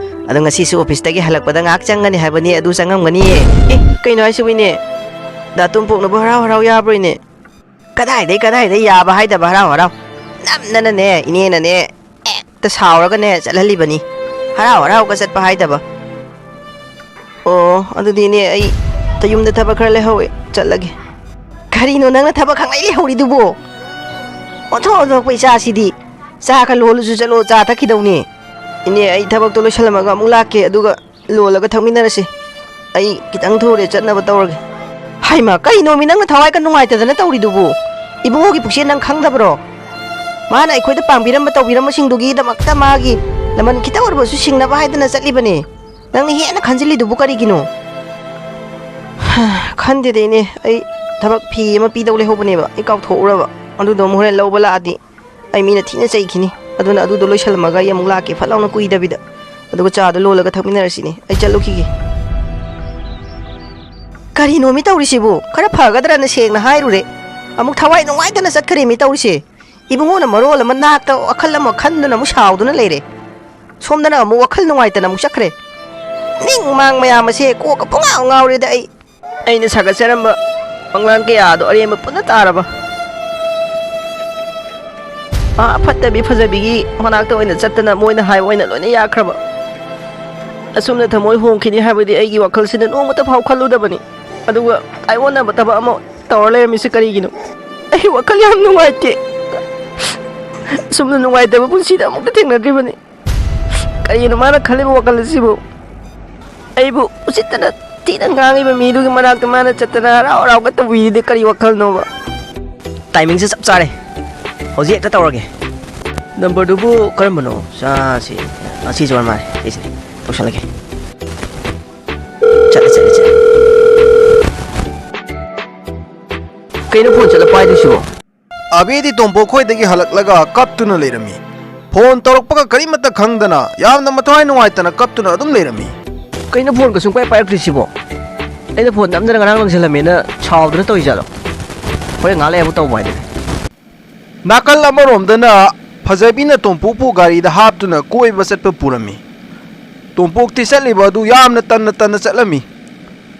ꯑꯗꯣ ꯉꯁꯤꯁꯨ ꯑꯣꯐꯤꯁꯇꯒꯤ ꯍꯜꯂꯛꯄꯗ ꯉꯥꯏꯍꯥꯛ ꯆꯪꯒꯅꯤ ꯍꯥꯏꯕꯅꯤ, ꯑꯗꯨ ꯆꯪꯉꯝꯒꯅꯤꯌꯦ꯫ ꯑꯦ, ꯀꯩꯅꯣ ꯍꯥꯏꯁꯤꯕꯨ ꯏꯅꯦ? ꯗꯥ ꯇꯣꯝꯄꯣꯛꯅꯕꯨ ꯍꯔꯥꯎ ꯍꯔꯥꯎ ꯌꯥꯕ꯭ꯔꯣ ꯏꯅꯦ? ꯀꯗꯥꯏꯗꯩ ꯀꯗꯥꯏꯗꯩ ꯌꯥꯕ ꯍꯥꯏꯗꯕ ꯍꯔꯥꯎ ꯍꯔꯥꯎ? ꯅꯝꯗꯅꯅꯦ ꯏꯅꯦꯅꯅꯦ ꯍꯦꯛꯇ ꯁꯥꯎꯔꯒꯅꯦ ꯆꯠꯍꯜꯂꯤꯕꯅꯤ꯫ ꯍꯔꯥꯎ ꯍꯔꯥꯎꯒ ꯆꯠꯄ ꯍꯥꯏꯗꯕ꯫ ꯑꯣ, ꯑꯗꯨꯗꯤ ꯏꯅꯦ, ꯑꯩ ꯇ ꯌꯨꯝꯗ ꯊꯕꯛ ꯈꯔ ꯂꯩꯍꯧꯋꯦ, ꯆꯠꯂꯒꯦ꯫ ꯀꯔꯤꯅꯣ ꯅꯪꯅ ꯊꯕꯛ ꯈꯪꯂꯩ ꯂꯩꯍꯧꯔꯤꯗꯨꯕꯣ? ꯑꯣꯟꯊꯣꯛ ꯑꯣꯟꯊꯣꯛꯄ ꯏꯆꯥꯁꯤꯗꯤ꯫ ꯆꯥ ꯈꯔ ꯂꯣꯜꯂꯨꯁꯨ ꯆꯠꯂꯣ, ꯆꯥ ꯊꯛꯈꯤꯗꯧꯅꯤ꯫ ꯏꯅꯦ, ꯑꯩ ꯊꯕꯛꯇꯣ ꯂꯣꯏꯁꯜꯂꯝꯃꯒ ꯑꯃꯨꯛ ꯂꯥꯛꯀꯦ, ꯑꯗꯨꯒ ꯂꯣꯜꯂꯒ ꯊꯛꯃꯤꯟꯅꯔꯁꯤ꯫ ꯑꯩ ꯈꯤꯇꯪ ꯊꯨꯔꯦ, ꯆꯠꯅꯕ ꯇꯧꯔꯒꯦ꯫ ꯍꯥꯏꯃ, ꯀꯩꯅꯣꯃꯤ ꯅꯪꯅ ꯊꯋꯥꯏꯒ ꯅꯨꯡꯉꯥꯏꯇꯗꯅ ꯇꯧꯔꯤꯗꯨꯕꯨ? ꯏꯕꯨꯡꯉꯣꯒꯤ ꯄꯨꯛꯆꯦꯜ ꯅꯪ ꯈꯪꯗꯕ꯭ꯔꯣ? ꯃꯥꯅ ꯑꯩꯈꯣꯏꯗ ꯄꯥꯡꯕꯤꯔꯝꯕ ꯇꯧꯕꯤꯔꯝꯕꯁꯤꯡꯗꯨꯒꯤꯗꯃꯛꯇ ꯃꯥꯒꯤ ꯂꯃꯟ ꯈꯤꯇ ꯑꯣꯏꯔꯕꯁꯨ ꯁꯤꯡꯅꯕ ꯍꯥꯏꯗꯅ ꯆꯠꯂꯤꯕꯅꯦ꯫ ꯅꯪꯅ ꯍꯦꯟꯅ ꯈꯟꯖꯤꯜꯂꯤꯗꯨꯕꯨ ꯀꯔꯤꯒꯤꯅꯣ? ꯈꯟꯗꯦꯗ ꯏꯅꯦ, ꯑꯩ ꯊꯕꯛ ꯐꯤ ꯑꯃ ꯄꯤꯗꯧ ꯂꯩꯍꯧꯕꯅꯦꯕ, ꯑꯩ ꯀꯥꯎꯊꯣꯛꯎꯔꯕ꯫ ꯑꯗꯨꯗꯣ ꯑꯃꯨꯛ ꯍꯣꯔꯦꯟ ꯂꯧꯕ ꯂꯥꯛꯑꯗꯤ ꯑꯩ ꯃꯤꯅ ꯊꯤꯅ ꯆꯩꯈꯤꯅꯤ꯫ ꯑꯗꯨꯅ ꯑꯗꯨꯗꯣ ꯂꯣꯏꯁꯜꯂꯝꯃꯒ ꯑꯩ ꯑꯃꯨꯛ ꯂꯥꯛꯀꯦ, ꯐꯠ ꯂꯥꯎꯅ ꯀꯨꯏꯗꯕꯤꯗ꯫ ꯑꯗꯨꯒ ꯆꯥꯗꯣ ꯂꯣꯜꯂꯒ ꯊꯛꯃꯤꯟꯅꯔꯁꯤꯅꯦ꯫ ꯑꯩ ꯆꯠꯂꯨꯈꯤꯒꯦ꯫ ꯀꯔꯤꯅꯣꯃꯤ ꯇꯧꯔꯤꯁꯤꯕꯨ? ꯈꯔ ꯐꯒꯗ꯭ꯔꯅ ꯁꯦꯡꯅ ꯍꯥꯏꯔꯨꯔꯦ, ꯑꯃꯨꯛ ꯊꯋꯥꯏ ꯅꯨꯡꯉꯥꯏꯇꯅ ꯆꯠꯈ꯭ꯔꯦꯃꯤ ꯇꯧꯔꯤꯁꯦ꯫ ꯏꯕꯨꯡꯉꯣꯅ ꯃꯔꯣꯜ ꯑꯃ ꯅꯥꯛꯇ ꯋꯥꯈꯜ ꯑꯃ ꯈꯟꯗꯅ ꯑꯃꯨꯛ ꯁꯥꯎꯗꯨꯅ ꯂꯩꯔꯦ, ꯁꯣꯝꯗꯅ ꯑꯃꯨꯛ ꯋꯥꯈꯜ ꯅꯨꯡꯉꯥꯏꯇꯅ ꯑꯃꯨꯛ ꯆꯠꯈ꯭ꯔꯦ꯫ ꯅꯤꯡ ꯃꯥꯡ ꯃꯌꯥꯝ ꯑꯁꯦ ꯀꯣꯛꯀ ꯄꯨꯡꯉꯥꯎ ꯉꯥꯎꯔꯦꯗ ꯑꯩ꯫ ꯑꯩꯅ ꯁꯥꯒꯠꯆꯔꯝꯕ ꯃꯪꯂꯥꯟ ꯀꯌꯥꯗꯣ ꯑꯔꯦꯝꯕ ꯄꯨꯟꯅ ꯇꯥꯔꯕ꯫ ꯑꯥ ꯐꯠꯇꯕꯤ ꯐꯖꯕꯤꯒꯤ ꯃꯅꯥꯛꯇ ꯑꯣꯏꯅ ꯆꯠꯇꯅ ꯃꯣꯏꯅ ꯍꯥꯏꯕ ꯑꯣꯏꯅ ꯂꯣꯏꯅ ꯌꯥꯈ꯭ꯔꯕ꯫ ꯑꯁꯨꯝꯅ ꯊꯃꯣꯏ ꯍꯣꯡꯈꯤꯅꯤ ꯍꯥꯏꯕꯗꯤ ꯑꯩꯒꯤ ꯋꯥꯈꯜꯁꯤꯗ ꯅꯣꯡꯃꯇ ꯐꯥꯎ ꯈꯜꯂꯨꯗꯕꯅꯤ꯫ ꯑꯗꯨꯒ ꯇꯥꯏꯑꯣꯟꯅꯕ ꯊꯕꯛ ꯑꯃ ꯇꯧꯔ ꯂꯩꯔꯝꯃꯤꯁꯤ ꯀꯔꯤꯒꯤꯅꯣ? ꯑꯩ ꯋꯥꯈꯜ ꯌꯥꯝ ꯅꯨꯡꯉꯥꯏꯇꯦ꯫ ꯑꯁꯨꯝꯅ ꯅꯨꯡꯉꯥꯏꯇꯕ ꯄꯨꯟꯁꯤꯗ ꯑꯃꯨꯛꯇ ꯊꯦꯡꯅꯗ꯭ꯔꯤꯕꯅꯤ꯫ ꯀꯔꯤꯅꯣ ꯃꯥꯅ ꯈꯜꯂꯤꯕ ꯋꯥꯈꯜ ꯑꯁꯤꯕꯨ? ꯑꯩꯕꯨ ꯎꯁꯤꯠꯇꯅ ꯊꯤꯅ ꯉꯥꯡꯉꯤꯕ ꯃꯤꯗꯨꯒꯤ ꯃꯅꯥꯛꯇ ꯃꯥꯅ ꯆꯠꯇꯅ ꯍꯔꯥꯎ ꯍꯔꯥꯎꯒ ꯇꯧꯕꯤꯔꯤꯗꯤ ꯀꯔꯤ ꯋꯥꯈꯜꯅꯣꯕ? ꯇꯥꯏꯃꯤꯡꯁꯦ ꯆꯞ ꯆꯥꯔꯦ, ꯍꯧꯖꯤꯛ ꯍꯦꯛꯇ ꯇꯧꯔꯒꯦ꯫ ꯅꯝꯕꯔꯗꯨꯕꯨ ꯀꯔꯝꯕꯅꯣ? ꯆꯥꯁꯤ꯫ ꯑꯁꯤꯁꯨ ꯑꯣꯏꯔ ꯃꯥꯜꯂꯦ꯫ ꯑꯩꯁꯤꯅꯦ꯫ ꯇꯧꯁꯜꯂꯒꯦ꯫ ꯆꯠꯂꯦ, ꯆꯠꯂꯦ, ꯆꯠꯂꯦ꯫ ꯀꯩꯅꯣ ꯐꯣꯟ ꯆꯠꯂ ꯄꯥꯏꯗꯣꯏꯁꯤꯕꯣ? ꯑꯕꯦꯗꯤ ꯇꯣꯝꯄꯣꯛ ꯈꯣꯏꯗꯒꯤ ꯍꯜꯂꯛꯂꯒ ꯀꯞꯇꯨꯅ ꯂꯩꯔꯝꯃꯤ꯫ ꯐꯣꯟ ꯇꯧꯔꯛꯄꯒ ꯀꯔꯤꯃꯠꯇ ꯈꯪꯗꯅ ꯌꯥꯝꯅ ꯃꯊ꯭ꯋꯥꯏ ꯅꯨꯡꯉꯥꯏꯇꯅ ꯀꯞꯇꯨꯅ ꯑꯗꯨꯝ ꯂꯩꯔꯝꯃꯤ꯫ ꯀꯩꯅꯣ ꯐꯣꯟꯒ ꯁꯨꯡꯄꯥꯏ ꯄꯥꯏꯔꯛꯇ꯭ꯔꯤꯁꯤꯕꯣ? ꯑꯩꯅ ꯐꯣꯟ ꯅꯝꯗꯅ ꯉꯔꯥꯡ ꯂꯪꯁꯤꯜꯂꯝꯃꯦꯅ ꯁꯥꯎꯗꯅ ꯇꯧꯔꯤꯖꯥꯠꯂꯣ? ꯍꯣꯔꯦꯟ ꯉꯥꯏꯍꯥꯛ ꯂꯩ ꯑꯃꯨꯛ ꯇꯧꯕ ꯍꯥꯏꯗꯨꯅꯤ꯫ ꯅꯥꯀꯜ ꯑꯃꯔꯣꯝꯗꯅ ꯐꯖꯕꯤꯅ ꯇꯣꯝꯄꯣꯛꯄꯨ ꯒꯥꯔꯤꯗ ꯍꯥꯞꯇꯨꯅ ꯀꯣꯏꯕ ꯆꯠꯄ ꯄꯨꯔꯝꯃꯤ꯫ ꯇꯣꯝꯄꯣꯛꯇꯤ ꯆꯠꯂꯤꯕ ꯑꯗꯨ ꯌꯥꯝꯅ ꯇꯟꯅ ꯇꯟꯅ ꯆꯠꯂꯝꯃꯤ꯫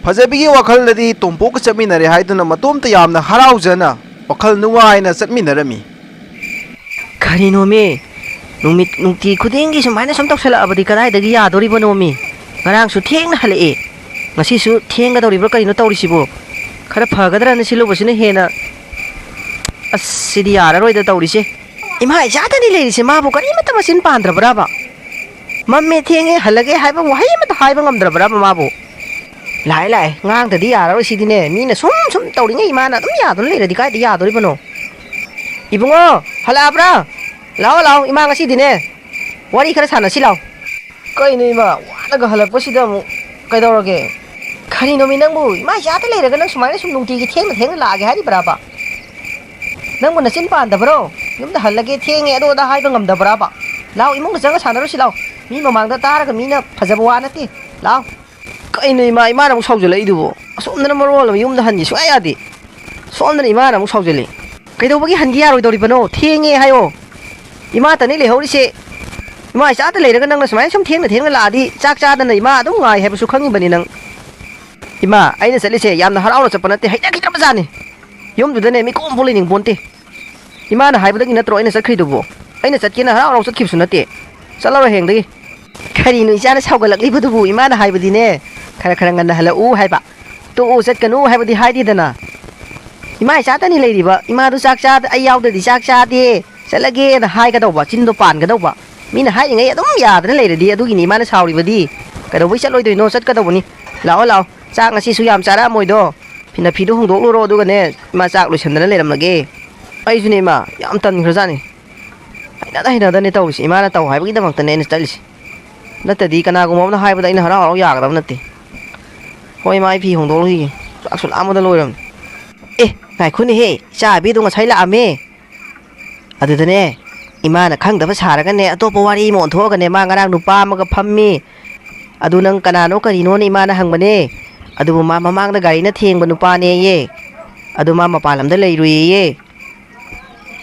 ꯐꯖꯕꯤꯒꯤ ꯋꯥꯈꯜꯗꯗꯤ ꯇꯣꯝꯄꯣꯛꯀ ꯆꯠꯃꯤꯟꯅꯔꯦ ꯍꯥꯏꯗꯨꯅ ꯃꯇꯣꯝꯇ ꯌꯥꯝꯅ ꯍꯔꯥꯎꯖꯅ ꯋꯥꯈꯜ ꯅꯨꯡꯉꯥꯏꯅ ꯆꯠꯃꯤꯟꯅꯔꯝꯃꯤ꯫ ꯀꯔꯤꯅꯣꯃꯤ? ꯅꯨꯃꯤꯠ ꯅꯨꯡꯇꯤ ꯈꯨꯗꯤꯡꯒꯤ ꯁꯨꯃꯥꯏꯅ ꯁꯨꯝ ꯇꯧꯁꯜꯂꯛꯑꯕꯗꯤ ꯀꯗꯥꯏꯗꯒꯤ ꯌꯥꯗꯣꯔꯤꯕꯅꯣꯃꯤ? ꯉꯔꯥꯡꯁꯨ ꯊꯦꯡꯅ ꯍꯜꯂꯛꯑꯦ, ꯉꯁꯤꯁꯨ ꯊꯦꯡꯒꯗꯧꯔꯤꯕ꯭ꯔꯥ ꯀꯔꯤꯅꯣ ꯇꯧꯔꯤꯁꯤꯕꯣ? ꯈꯔ ꯐꯒꯗ꯭ꯔꯅ ꯁꯤꯜꯂꯨꯕꯁꯤꯅ ꯍꯦꯟꯅ, ꯑꯁ, ꯁꯤꯗꯤ ꯌꯥꯔꯔꯣꯏꯗ ꯇꯧꯔꯤꯁꯦ꯫ ꯏꯃꯥ ꯏꯆꯥꯇꯅꯤ ꯂꯩꯔꯤꯁꯦ, ꯃꯥꯕꯨ ꯀꯔꯤꯃꯠꯇ ꯃꯆꯤꯟ ꯄꯥꯟꯗ꯭ꯔꯕ꯭ꯔꯥꯕ? ꯃꯝꯃꯦ ꯊꯦꯡꯉꯦ ꯍꯜꯂꯒꯦ ꯍꯥꯏꯕ ꯋꯥꯍꯩ ꯑꯃꯠꯇ ꯍꯥꯏꯕ ꯉꯝꯗ꯭ꯔꯕ꯭ꯔꯥꯕ ꯃꯥꯕꯨ? ꯂꯥꯛꯑꯦ, ꯂꯥꯛꯑꯦ, ꯉꯥꯡꯗꯗꯤ ꯌꯥꯔꯔꯣꯏ ꯁꯤꯗꯤꯅꯦ꯫ ꯃꯤꯅ ꯁꯨꯝ ꯁꯨꯝ ꯇꯧꯔꯤꯉꯩ ꯏꯃꯥꯅ ꯑꯗꯨꯝ ꯌꯥꯗꯨꯅ ꯂꯩꯔꯗꯤ ꯀꯥꯏꯗ ꯌꯥꯗꯣꯔꯤꯕꯅꯣ? ꯏꯕꯨꯡꯉꯣ, ꯍꯜꯂꯛꯑꯕ꯭ꯔꯥ? ꯂꯥꯛꯑꯣ, ꯂꯥꯛꯑꯣ, ꯏꯃꯥ ꯉꯁꯤꯗꯤꯅꯦ ꯋꯥꯔꯤ ꯈꯔ ꯁꯥꯟꯅꯁꯤ ꯂꯥꯛꯑꯣ꯫ ꯀꯩꯅꯣ ꯏꯃꯥ, ꯋꯥꯅꯒ ꯍꯜꯂꯛꯄꯁꯤꯗ ꯑꯃꯨꯛ ꯀꯩꯗꯧꯔꯒꯦ? ꯀꯔꯤꯅꯣꯃꯤ ꯅꯪꯕꯨ, ꯏꯃꯥ ꯏꯆꯥꯗ ꯂꯩꯔꯒ ꯅꯪ ꯁꯨꯃꯥꯏꯅ ꯁꯨꯝ ꯅꯨꯡꯇꯤꯒꯤ ꯊꯦꯡꯅ ꯊꯦꯡꯅ ꯂꯥꯛꯑꯒꯦ ꯍꯥꯏꯔꯤꯕ꯭ꯔꯥꯕ? ꯅꯪꯕꯨ ꯅꯆꯤꯟ ꯄꯥꯟꯗꯕ꯭ꯔꯣ? ꯌꯨꯝꯗ ꯍꯜꯂꯒꯦ, ꯊꯦꯡꯉꯦ, ꯑꯗꯨ ꯑꯗꯥ ꯍꯥꯏꯕ ꯉꯝꯗꯕ꯭ꯔꯥꯕ? ꯂꯥꯎ, ꯏꯃꯨꯡꯗ ꯆꯪꯉ ꯁꯥꯟꯅꯔꯨꯁꯤ ꯂꯥꯎ꯫ ꯃꯤ ꯃꯃꯥꯡꯗ ꯇꯥꯔꯒ ꯃꯤꯅ ꯐꯖꯕ ꯋꯥ ꯅꯠꯇꯦ꯫ ꯂꯥꯎ꯫ ꯀꯩꯅꯣ ꯏꯃꯥ, ꯏꯃꯥꯅ ꯑꯃꯨꯛ ꯁꯥꯎꯖꯜꯂꯛꯏꯗꯨꯕꯣ? ꯑꯁꯣꯝꯗꯅ ꯃꯔꯣꯜ ꯑꯃ ꯌꯨꯝꯗ ꯍꯟꯒꯦ ꯁꯨꯡꯌꯥ ꯌꯥꯗꯦ꯫ ꯁꯣꯝꯗꯅ ꯏꯃꯥꯅ ꯑꯃꯨꯛ ꯁꯥꯎꯖꯜꯂꯛꯏ꯫ ꯀꯩꯗꯧꯕꯒꯤ ꯍꯟꯒꯦ ꯌꯥꯔꯣꯏꯗꯧꯔꯤꯕꯅꯣ? ꯊꯦꯡꯉꯦ ꯍꯥꯏꯌꯣ꯫ ꯏꯃꯥꯇꯅꯤ ꯂꯩꯍꯧꯔꯤꯁꯦ꯫ ꯏꯃꯥ ꯏꯆꯥꯗ ꯂꯩꯔꯒ ꯅꯪꯅ ꯁꯨꯃꯥꯏꯅ ꯁꯨꯝ ꯊꯦꯡꯅ ꯊꯦꯡꯅ ꯂꯥꯛꯑꯗꯤ ꯆꯥꯛ ꯆꯥꯗꯅ ꯏꯃꯥ ꯑꯗꯨꯝ ꯉꯥꯏ ꯍꯥꯏꯕꯁꯨ ꯈꯪꯉꯤꯕꯅꯤ ꯅꯪ꯫ ꯏꯃꯥ, ꯑꯩꯅ ꯆꯠꯂꯤꯁꯦ ꯌꯥꯝꯅ ꯍꯔꯥꯎꯅ ꯆꯠꯄ ꯅꯠꯇꯦ, ꯍꯩꯅꯈꯤꯗ꯭ꯔꯕꯖꯥꯠꯅꯤ꯫ ꯌꯨꯝꯗꯨꯗꯅꯦ ꯃꯤꯀꯨꯞ ꯑꯃꯐꯥꯎ ꯂꯩꯅꯤꯡ ꯄꯣꯟꯇꯦ꯫ ꯏꯃꯥꯅ ꯍꯥꯏꯕꯗꯒꯤ ꯅꯠꯇ꯭ꯔꯣ ꯑꯩꯅ ꯆꯠꯈ꯭ꯔꯤꯗꯨꯕꯣ? ꯑꯩꯅ ꯆꯠꯀꯦꯅ ꯍꯔꯥꯎ ꯍꯔꯥꯎ ꯆꯠꯈꯤꯕꯁꯨ ꯅꯠꯇꯦ꯫ ꯆꯠꯂꯔꯣꯏ ꯍꯌꯦꯡꯗꯒꯤ꯫ ꯀꯔꯤꯅꯣ ꯏꯆꯥꯅ ꯁꯥꯎꯒꯠꯂꯛꯂꯤꯕꯗꯨꯕꯨ? ꯏꯃꯥꯅ ꯍꯥꯏꯕꯗꯤꯅꯦ, ꯈꯔ ꯈꯔ ꯉꯟꯅ ꯍꯜꯂꯛꯎ ꯍꯥꯏꯕ꯫ ꯇꯣꯛꯎ, ꯆꯠꯀꯅꯨ ꯍꯥꯏꯕꯗꯤ ꯍꯥꯏꯗꯦꯗꯅ꯫ ꯏꯃꯥ ꯏꯆꯥꯇꯅꯤ ꯂꯩꯔꯤꯕ꯫ ꯏꯃꯥꯗꯨ ꯆꯥꯛ ꯆꯥ-, ꯑꯩ ꯌꯥꯎꯗ꯭ꯔꯗꯤ ꯆꯥꯛ ꯆꯥꯗꯦ, ꯆꯠꯂꯒꯦꯅ ꯍꯥꯏꯒꯗꯧꯕ, ꯆꯤꯟꯗꯣ ꯄꯥꯟꯒꯗꯧꯕ꯫ ꯃꯤꯅ ꯍꯥꯏꯔꯤꯉꯩ ꯑꯗꯨꯝ ꯌꯥꯗꯅ ꯂꯩꯔꯗꯤ ꯑꯗꯨꯒꯤꯅꯤ ꯏꯃꯥꯅ ꯁꯥꯎꯔꯤꯕꯗꯤ꯫ ꯀꯩꯗꯧꯕꯩ ꯆꯠꯂꯣꯏꯗꯣꯏꯅꯣ? ꯆꯠꯀꯗꯧꯕꯅꯤ꯫ ꯂꯥꯛꯑꯣ, ꯂꯥꯛꯑꯣ꯫ ꯆꯥꯛ ꯉꯁꯤꯁꯨ ꯌꯥꯝ ꯆꯥꯔꯛꯑꯝꯃꯣꯏꯗꯣ꯫ ꯐꯤ-, ꯅꯐꯤꯗꯣ ꯍꯣꯡꯗꯣꯛꯂꯨꯔꯣ, ꯑꯗꯨꯒꯅꯦ ꯏꯃꯥ ꯆꯥꯛ ꯂꯣꯏꯁꯟꯗꯅ ꯂꯩꯔꯝꯂꯒꯦ꯫ ꯑꯩꯁꯨꯅꯦ ꯏꯃꯥ, ꯌꯥꯝ ꯇꯟꯈ꯭ꯔꯖꯥꯠꯅꯤ꯫ ꯍꯩꯅꯗ ꯍꯩꯅꯗꯅꯦ ꯇꯧꯔꯤꯁꯦ꯫ ꯏꯃꯥꯅ ꯇꯧ ꯍꯥꯏꯕꯒꯤꯗꯃꯛꯇꯅꯦ ꯑꯩꯅ ꯆꯠꯂꯤꯁꯦ꯫ ꯅꯠꯇ꯭ꯔꯗꯤ ꯀꯅꯥꯒꯨꯝꯕ ꯑꯃꯅ ꯍꯥꯏꯕꯗ ꯑꯩꯅ ꯍꯔꯥꯎ ꯍꯔꯥꯎ ꯌꯥꯒꯗꯕ ꯅꯠꯇꯦ꯫ ꯍꯣꯏ, ꯏꯃꯥ, ꯑꯩ ꯐꯤ ꯍꯣꯡꯗꯣꯛꯂꯨꯈꯤꯒꯦ꯫ ꯆꯥꯛꯁꯨ ꯂꯥꯝꯕꯗ ꯂꯣꯏꯔꯕꯅꯤ꯫ ꯑꯦ, ꯉꯥꯏꯈꯣꯅꯦꯍꯦ, ꯏꯆꯥ ꯑꯕꯦꯗꯣ ꯉꯁꯥꯏ ꯂꯥꯛꯑꯝꯃꯦ꯫ ꯑꯗꯨꯗꯅꯦ, ꯏꯃꯥꯅ ꯈꯪꯗꯕ ꯁꯥꯔꯒꯅꯦ, ꯑꯇꯣꯞꯄ ꯋꯥꯔꯤ ꯑꯃ ꯑꯣꯟꯊꯣꯛꯑꯒꯅꯦ, ꯃꯥ ꯉꯔꯥꯡ ꯅꯨꯄꯥ ꯑꯃꯒ ꯐꯝꯃꯤ, ꯑꯗꯨ ꯅꯪ ꯀꯅꯥꯅꯣ ꯀꯔꯤꯅꯣꯅ ꯏꯃꯥꯅ ꯍꯪꯕꯅꯦ꯫ ꯑꯗꯨꯕꯨ ꯃꯥ ꯃꯃꯥꯡꯗ ꯒꯥꯔꯤꯅ ꯊꯦꯡꯕ ꯅꯨꯄꯥꯅꯦꯌꯦ꯫ ꯑꯗꯨ ꯃꯥ ꯃꯄꯥꯟ ꯂꯝꯗ ꯂꯩꯔꯨꯏꯌꯦ꯫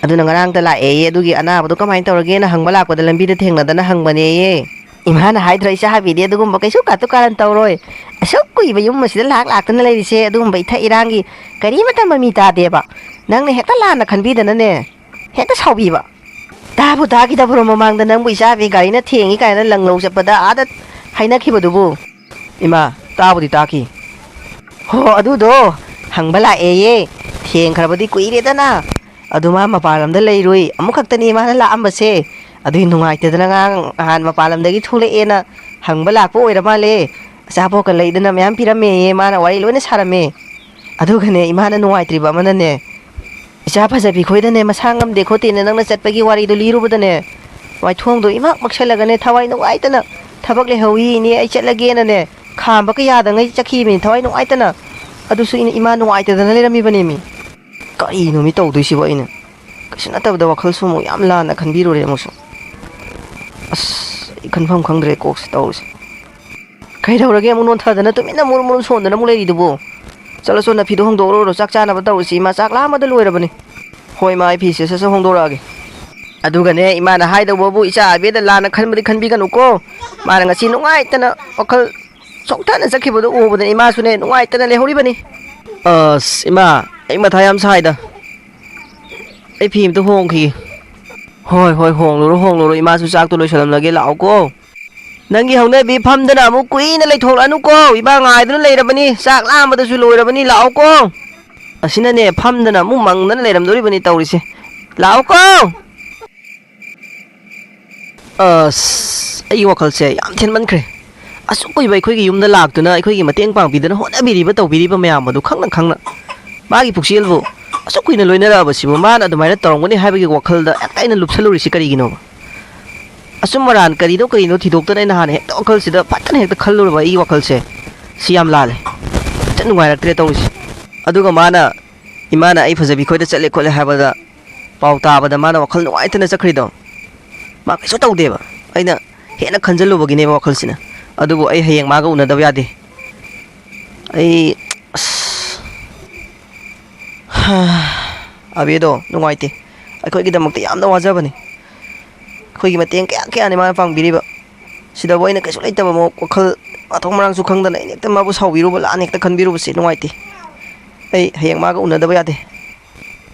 ꯑꯗꯨꯅ ꯉꯔꯥꯡꯇ ꯂꯥꯛꯑꯦꯌꯦ꯫ ꯑꯗꯨꯒꯤ ꯑꯅꯥꯕꯗꯣ ꯀꯃꯥꯏꯅ ꯇꯧꯔꯒꯦꯅ ꯍꯪꯕ ꯂꯥꯛꯄꯗ ꯂꯝꯕꯤꯗ ꯊꯦꯡꯅꯗꯅ ꯍꯪꯕꯅꯦꯌꯦ꯫ ꯏꯃꯥꯅ ꯍꯥꯏꯗ꯭ꯔꯣ, ꯏꯆꯥ ꯍꯥꯏꯕꯤꯗꯤ ꯑꯗꯨꯒꯨꯝꯕ ꯀꯩꯁꯨ ꯀꯥꯇꯨ ꯀꯥꯔꯟ ꯇꯧꯔꯣꯏ꯫ ꯑꯁꯨꯛ ꯀꯨꯏꯕ ꯌꯨꯝ ꯑꯁꯤꯗ ꯂꯥꯛ ꯂꯥꯛꯇꯅ ꯂꯩꯔꯤꯁꯦ, ꯑꯗꯨꯒꯨꯝꯕ ꯏꯊꯛ ꯏꯔꯥꯡꯒꯤ ꯀꯔꯤꯃꯇ ꯃꯃꯤ ꯇꯥꯗꯦꯕ꯫ ꯅꯪꯅ ꯍꯦꯛꯇ ꯂꯥꯟꯅ ꯈꯟꯕꯤꯗꯅꯅꯦ, ꯍꯦꯛꯇ ꯁꯥꯎꯕꯤꯕ꯫ ꯇꯥꯕꯨ ꯇꯥꯈꯤꯗꯕ꯭ꯔꯣ ꯃꯃꯥꯡꯗ ꯅꯪꯕꯨ ꯏꯆꯥꯕꯤ ꯒꯥꯔꯤꯅ ꯊꯦꯡꯉꯤ ꯀꯥꯏꯅ ꯂꯪ ꯂꯧ ꯆꯠꯄꯗ ꯑꯥꯗ ꯍꯥꯏꯅꯈꯤꯕꯗꯨꯕꯨ? ꯏꯃꯥ, ꯇꯥꯕꯨꯗꯤ ꯇꯥꯈꯤ꯫ ꯍꯣ, ꯑꯗꯨꯗꯣ ꯍꯪꯕ ꯂꯥꯛꯑꯦꯌꯦ꯫ ꯊꯦꯡꯈ꯭ꯔꯕꯗꯤ ꯀꯨꯏꯔꯦꯗꯅ꯫ ꯑꯗꯨ ꯃꯥ ꯃꯄꯥꯟ ꯂꯝꯗ ꯂꯩꯔꯨꯏ꯫ ꯑꯃꯨꯛꯈꯛꯇꯅꯤ ꯃꯥꯅ ꯂꯥꯛꯑꯝꯕꯁꯦ꯫ ꯑꯗꯨꯒꯤ ꯅꯨꯡꯉꯥꯏꯇꯗꯅ ꯉꯔꯥꯡ ꯅꯍꯥꯟ ꯃꯄꯥꯟ ꯂꯝꯗꯒꯤ ꯊꯣꯛꯂꯛꯑꯦꯅ ꯍꯪꯕ ꯂꯥꯛꯄ ꯑꯣꯏꯔ ꯃꯥꯜꯂꯦ꯫ ꯑꯆꯥꯄꯣꯠꯀ ꯂꯩꯗꯅ ꯃꯌꯥꯝ ꯄꯤꯔꯝꯃꯦꯌꯦ꯫ ꯃꯥꯅ ꯋꯥꯔꯤ ꯂꯣꯏꯅ ꯁꯥꯔꯝꯃꯦ꯫ ꯑꯗꯨꯒꯅꯦ, ꯏꯃꯥꯅ ꯅꯨꯡꯉꯥꯏꯇ꯭ꯔꯤꯕ ꯑꯃꯅꯅꯦ, ꯏꯆꯥ ꯐꯖꯕꯤ ꯈꯣꯏꯗꯅꯦ, ꯃꯁꯥ ꯉꯝꯗꯦ ꯈꯣꯠꯇꯦꯅ ꯅꯪꯅ ꯆꯠꯄꯒꯤ ꯋꯥꯔꯤꯗꯣ ꯂꯤꯔꯨꯕꯗꯅꯦ, ꯃꯥꯏꯊꯣꯡꯗꯣ ꯏꯃꯥꯛ ꯃꯛꯁꯜꯂꯒꯅꯦ, ꯊꯋꯥꯏ ꯅꯨꯡꯉꯥꯏꯇꯅ, "ꯊꯕꯛ ꯂꯩꯍꯧꯏ ꯏꯅꯦ, ꯑꯩ ꯆꯠꯂꯒꯦꯅꯅꯦ", ꯈꯥꯝꯕ ꯀꯌꯥꯗꯉꯩ ꯆꯠꯈꯤꯕꯅꯤ ꯊꯋꯥꯏ ꯅꯨꯡꯉꯥꯏꯇꯅ꯫ ꯑꯗꯨꯁꯨ ꯏꯅ-, ꯏꯃꯥ ꯅꯨꯡꯉꯥꯏꯇꯗꯅ ꯂꯩꯔꯝꯃꯤꯕꯅꯦꯃꯤ꯫ ꯀꯔꯤꯅꯣ ꯃꯤ ꯇꯧꯗꯣꯏꯁꯤꯕꯣ? ꯑꯩꯅ ꯀꯩꯁꯨ ꯅꯠꯇꯕꯗ ꯋꯥꯈꯜꯁꯨ ꯑꯃꯨꯛ ꯌꯥꯝ ꯂꯥꯟꯅ ꯈꯟꯕꯤꯔꯨꯔꯦ ꯑꯃꯨꯛꯁꯨ꯫ ꯑꯁ, ꯑꯩ ꯈꯟꯐꯝ ꯈꯪꯗ꯭ꯔꯦ ꯀꯣꯛꯁꯦ ꯇꯧꯔꯤꯁꯦ꯫ ꯀꯩꯗꯧꯔꯒꯦ ꯑꯃꯨꯛ ꯅꯣꯟꯊꯗꯅ ꯇꯨꯃꯤꯟꯅ ꯃꯨꯔꯨꯝ ꯃꯨꯔꯨꯝ ꯁꯣꯟꯗꯅ ꯑꯃꯨꯛ ꯂꯩꯔꯤꯗꯨꯕꯨ? ꯆꯠꯂꯣ, ꯆꯣ, ꯅꯐꯤꯗꯣ ꯍꯣꯡꯗꯣꯛꯎꯔꯣ, ꯆꯥꯛ ꯆꯥꯅꯕ ꯇꯧꯔꯁꯤ꯫ ꯏꯃꯥ ꯆꯥꯛ ꯂꯥꯝꯕꯗ ꯂꯣꯏꯔꯕꯅꯤ꯫ ꯍꯣꯏ, ꯏꯃꯥ, ꯑꯩ ꯐꯤꯁꯦ ꯁꯠ ꯁꯠ ꯍꯣꯡꯗꯣꯔꯛꯑꯒꯦ꯫ ꯑꯗꯨꯒꯅꯦ, ꯏꯃꯥꯅ ꯍꯥꯏꯗꯧꯕꯕꯨ ꯏꯆꯥ ꯑꯕꯦꯗ ꯂꯥꯟꯅ ꯈꯟꯕꯗꯤ ꯈꯟꯕꯤꯒꯅꯨꯀꯣ꯫ ꯃꯥꯅ ꯉꯁꯤ ꯅꯨꯡꯉꯥꯏꯇꯅ ꯋꯥꯈꯜ ꯆꯣꯛꯊꯅ ꯆꯠꯈꯤꯕꯗꯣ ꯎꯕꯗ ꯏꯃꯥꯁꯨꯅꯦ ꯅꯨꯡꯉꯥꯏꯇꯅ ꯂꯩꯍꯧꯔꯤꯕꯅꯤ꯫ ꯑꯁ, ꯏꯃꯥ, ꯑꯩ ꯃꯊꯥ ꯌꯥꯝ ꯁꯥꯏꯗ꯫ ꯑꯩ ꯐꯤ ꯑꯝꯇ ꯍꯣꯡꯈꯤꯒꯦ꯫ ꯍꯣꯏ, ꯍꯣꯏ, ꯍꯣꯡꯂꯨꯔꯣ, ꯍꯣꯡꯂꯨꯔꯣ꯫ ꯏꯃꯥꯁꯨ ꯆꯥꯛꯇꯣ ꯂꯣꯏꯁꯜꯂꯝꯂꯒꯦ, ꯂꯥꯛꯑꯣꯀꯣ꯫ ꯅꯪꯒꯤ ꯍꯧꯅꯕꯤ ꯐꯝꯗꯅ ꯑꯃꯨꯛ ꯀꯨꯏꯅ ꯂꯩꯊꯣꯛꯂꯛꯑꯅꯨꯀꯣ꯫ ꯏꯃꯥ ꯉꯥꯏꯗꯨꯅ ꯂꯩꯔꯕꯅꯤ꯫ ꯆꯥꯛ ꯂꯥꯝꯕꯗꯁꯨ ꯂꯣꯏꯔꯕꯅꯤ꯫ ꯂꯥꯛꯑꯣꯀꯣ꯫ ꯑꯁꯤꯅꯅꯦ, ꯐꯝꯗꯅ ꯑꯃꯨꯛ ꯃꯪꯗꯅ ꯂꯩꯔꯝꯗꯣꯔꯤꯕꯅꯤ ꯇꯧꯔꯤꯁꯦ꯫ ꯂꯥꯛꯑꯣꯀꯣ꯫ ꯑꯁ, ꯑꯩꯒꯤ ꯋꯥꯈꯜꯁꯦ ꯌꯥꯝ ꯊꯤꯟꯃꯟꯈ꯭ꯔꯦ꯫ ꯑꯁꯨꯛ ꯀꯨꯏꯕ ꯑꯩꯈꯣꯏꯒꯤ ꯌꯨꯝꯗ ꯂꯥꯛꯇꯨꯅ, ꯑꯩꯈꯣꯏꯒꯤ ꯃꯇꯦꯡ ꯄꯥꯡꯕꯤꯗꯅ, ꯍꯣꯠꯅꯕꯤꯔꯤꯕ, ꯇꯧꯕꯤꯔꯤꯕ ꯃꯌꯥꯝ ꯑꯗꯨ ꯈꯪꯅ ꯈꯪꯅ, ꯃꯥꯒꯤ ꯄꯨꯛꯆꯦꯜꯕꯨ ꯑꯁꯨꯛ ꯀꯨꯏꯅ ꯂꯣꯏꯅꯔꯛꯑꯕꯁꯤꯕꯨ ꯃꯥꯅ ꯑꯗꯨꯃꯥꯏꯅ ꯇꯧꯔꯝꯒꯅꯤ ꯍꯥꯏꯕꯒꯤ ꯋꯥꯈꯜꯗ ꯍꯦꯛꯇ ꯑꯩꯅ ꯂꯨꯞꯁꯜꯂꯨꯔꯤꯁꯤ ꯀꯔꯤꯒꯤꯅꯣꯕ? ꯑꯆꯨꯝ ꯑꯔꯥꯟ ꯀꯔꯤꯅꯣ ꯀꯔꯤꯅꯣ ꯊꯤꯗꯣꯛꯇꯅ ꯑꯩꯅ ꯍꯥꯟꯅ ꯍꯦꯛꯇ ꯋꯥꯈꯜꯁꯤꯗ ꯐꯖꯅ ꯍꯦꯛꯇ ꯈꯜꯂꯨꯔꯕ ꯑꯩꯒꯤ ꯋꯥꯈꯜꯁꯦ꯫ ꯁꯤ ꯌꯥꯝ ꯂꯥꯜꯂꯦ꯫ ꯍꯦꯛꯇ ꯅꯨꯡꯉꯥꯏꯔꯛꯇ꯭ꯔꯦ ꯇꯧꯔꯤꯁꯦ꯫ ꯑꯗꯨꯒ ꯃꯥꯅ, ꯏꯃꯥꯅ ꯑꯩ ꯐꯖꯕꯤ ꯈꯣꯏꯗ ꯆꯠꯂꯦ ꯈꯣꯠꯂꯦ ꯍꯥꯏꯕꯗ ꯄꯥꯎ ꯇꯥꯕꯗ ꯃꯥꯅ ꯋꯥꯈꯜ ꯅꯨꯡꯉꯥꯏꯇꯅ ꯆꯠꯈ꯭ꯔꯤꯗꯣ, ꯃꯥ ꯀꯩꯁꯨ ꯇꯧꯗꯦꯕ꯫ ꯑꯩꯅ ꯍꯦꯟꯅ ꯈꯟꯖꯜꯂꯨꯕꯒꯤꯅꯦꯕ ꯋꯥꯈꯜꯁꯤꯅ꯫ ꯑꯗꯨꯕꯨ ꯑꯩ ꯍꯌꯦꯡ ꯃꯥꯒ ꯎꯅꯗꯕ ꯌꯥꯗꯦ꯫ ꯑꯩ, ꯑꯁ, ꯑꯕꯦꯗꯣ ꯅꯨꯡꯉꯥꯏꯇꯦ꯫ ꯑꯩꯈꯣꯏꯒꯤꯗꯃꯛꯇ ꯌꯥꯝꯅ ꯋꯥꯖꯕꯅꯤ꯫ ꯑꯩꯈꯣꯏꯒꯤ ꯃꯇꯦꯡ ꯀꯌꯥ ꯀꯌꯥꯅꯤ ꯃꯥꯅ ꯄꯥꯡꯕꯤꯔꯤꯕ꯫ ꯁꯤꯗꯕꯨ ꯑꯩꯅ ꯀꯩꯁꯨ ꯂꯩꯇꯕ ꯃꯑꯣꯡ, ꯋꯥꯈꯜ ꯃꯊꯣꯡ ꯃꯔꯥꯡꯁꯨ ꯈꯪꯗꯅ ꯑꯩꯅ ꯍꯦꯛꯇ ꯃꯥꯕꯨ ꯁꯥꯎꯕꯤꯔꯨꯕ, ꯂꯥꯟꯅ ꯍꯦꯛꯇ ꯈꯟꯕꯤꯔꯨꯕꯁꯦ ꯅꯨꯡꯉꯥꯏꯇꯦ꯫ ꯑꯩ ꯍꯌꯦꯡ ꯃꯥꯒ ꯎꯅꯗꯕ ꯌꯥꯗꯦ꯫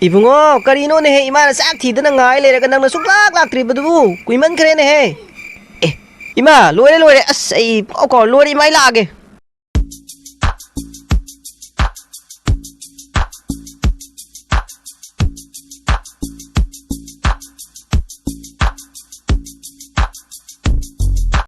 ꯏꯕꯨꯡꯉꯣ, ꯀꯔꯤꯅꯣꯅꯦꯍꯦ, ꯏꯃꯥꯅ ꯆꯥꯛ ꯊꯤꯗꯅ ꯉꯥꯏ ꯂꯩꯔꯒ ꯅꯪꯅ ꯁꯨꯡꯂꯥꯛ ꯂꯥꯛꯇ꯭ꯔꯤꯕꯗꯨꯕꯨ? ꯀꯨꯏꯃꯟꯈ꯭ꯔꯦꯅꯦꯍꯦ꯫ ꯑꯦ, ꯏꯃꯥ, ꯂꯣꯏꯔꯦ, ꯂꯣꯏꯔꯦ꯫ ꯑꯁ, ꯑꯩ ꯄꯨꯡꯀꯥꯎ ꯀꯥꯎꯔꯦ꯫ ꯂꯣꯏꯔꯦ, ꯏꯃꯥ, ꯑꯩ ꯂꯥꯛꯑꯒꯦ꯫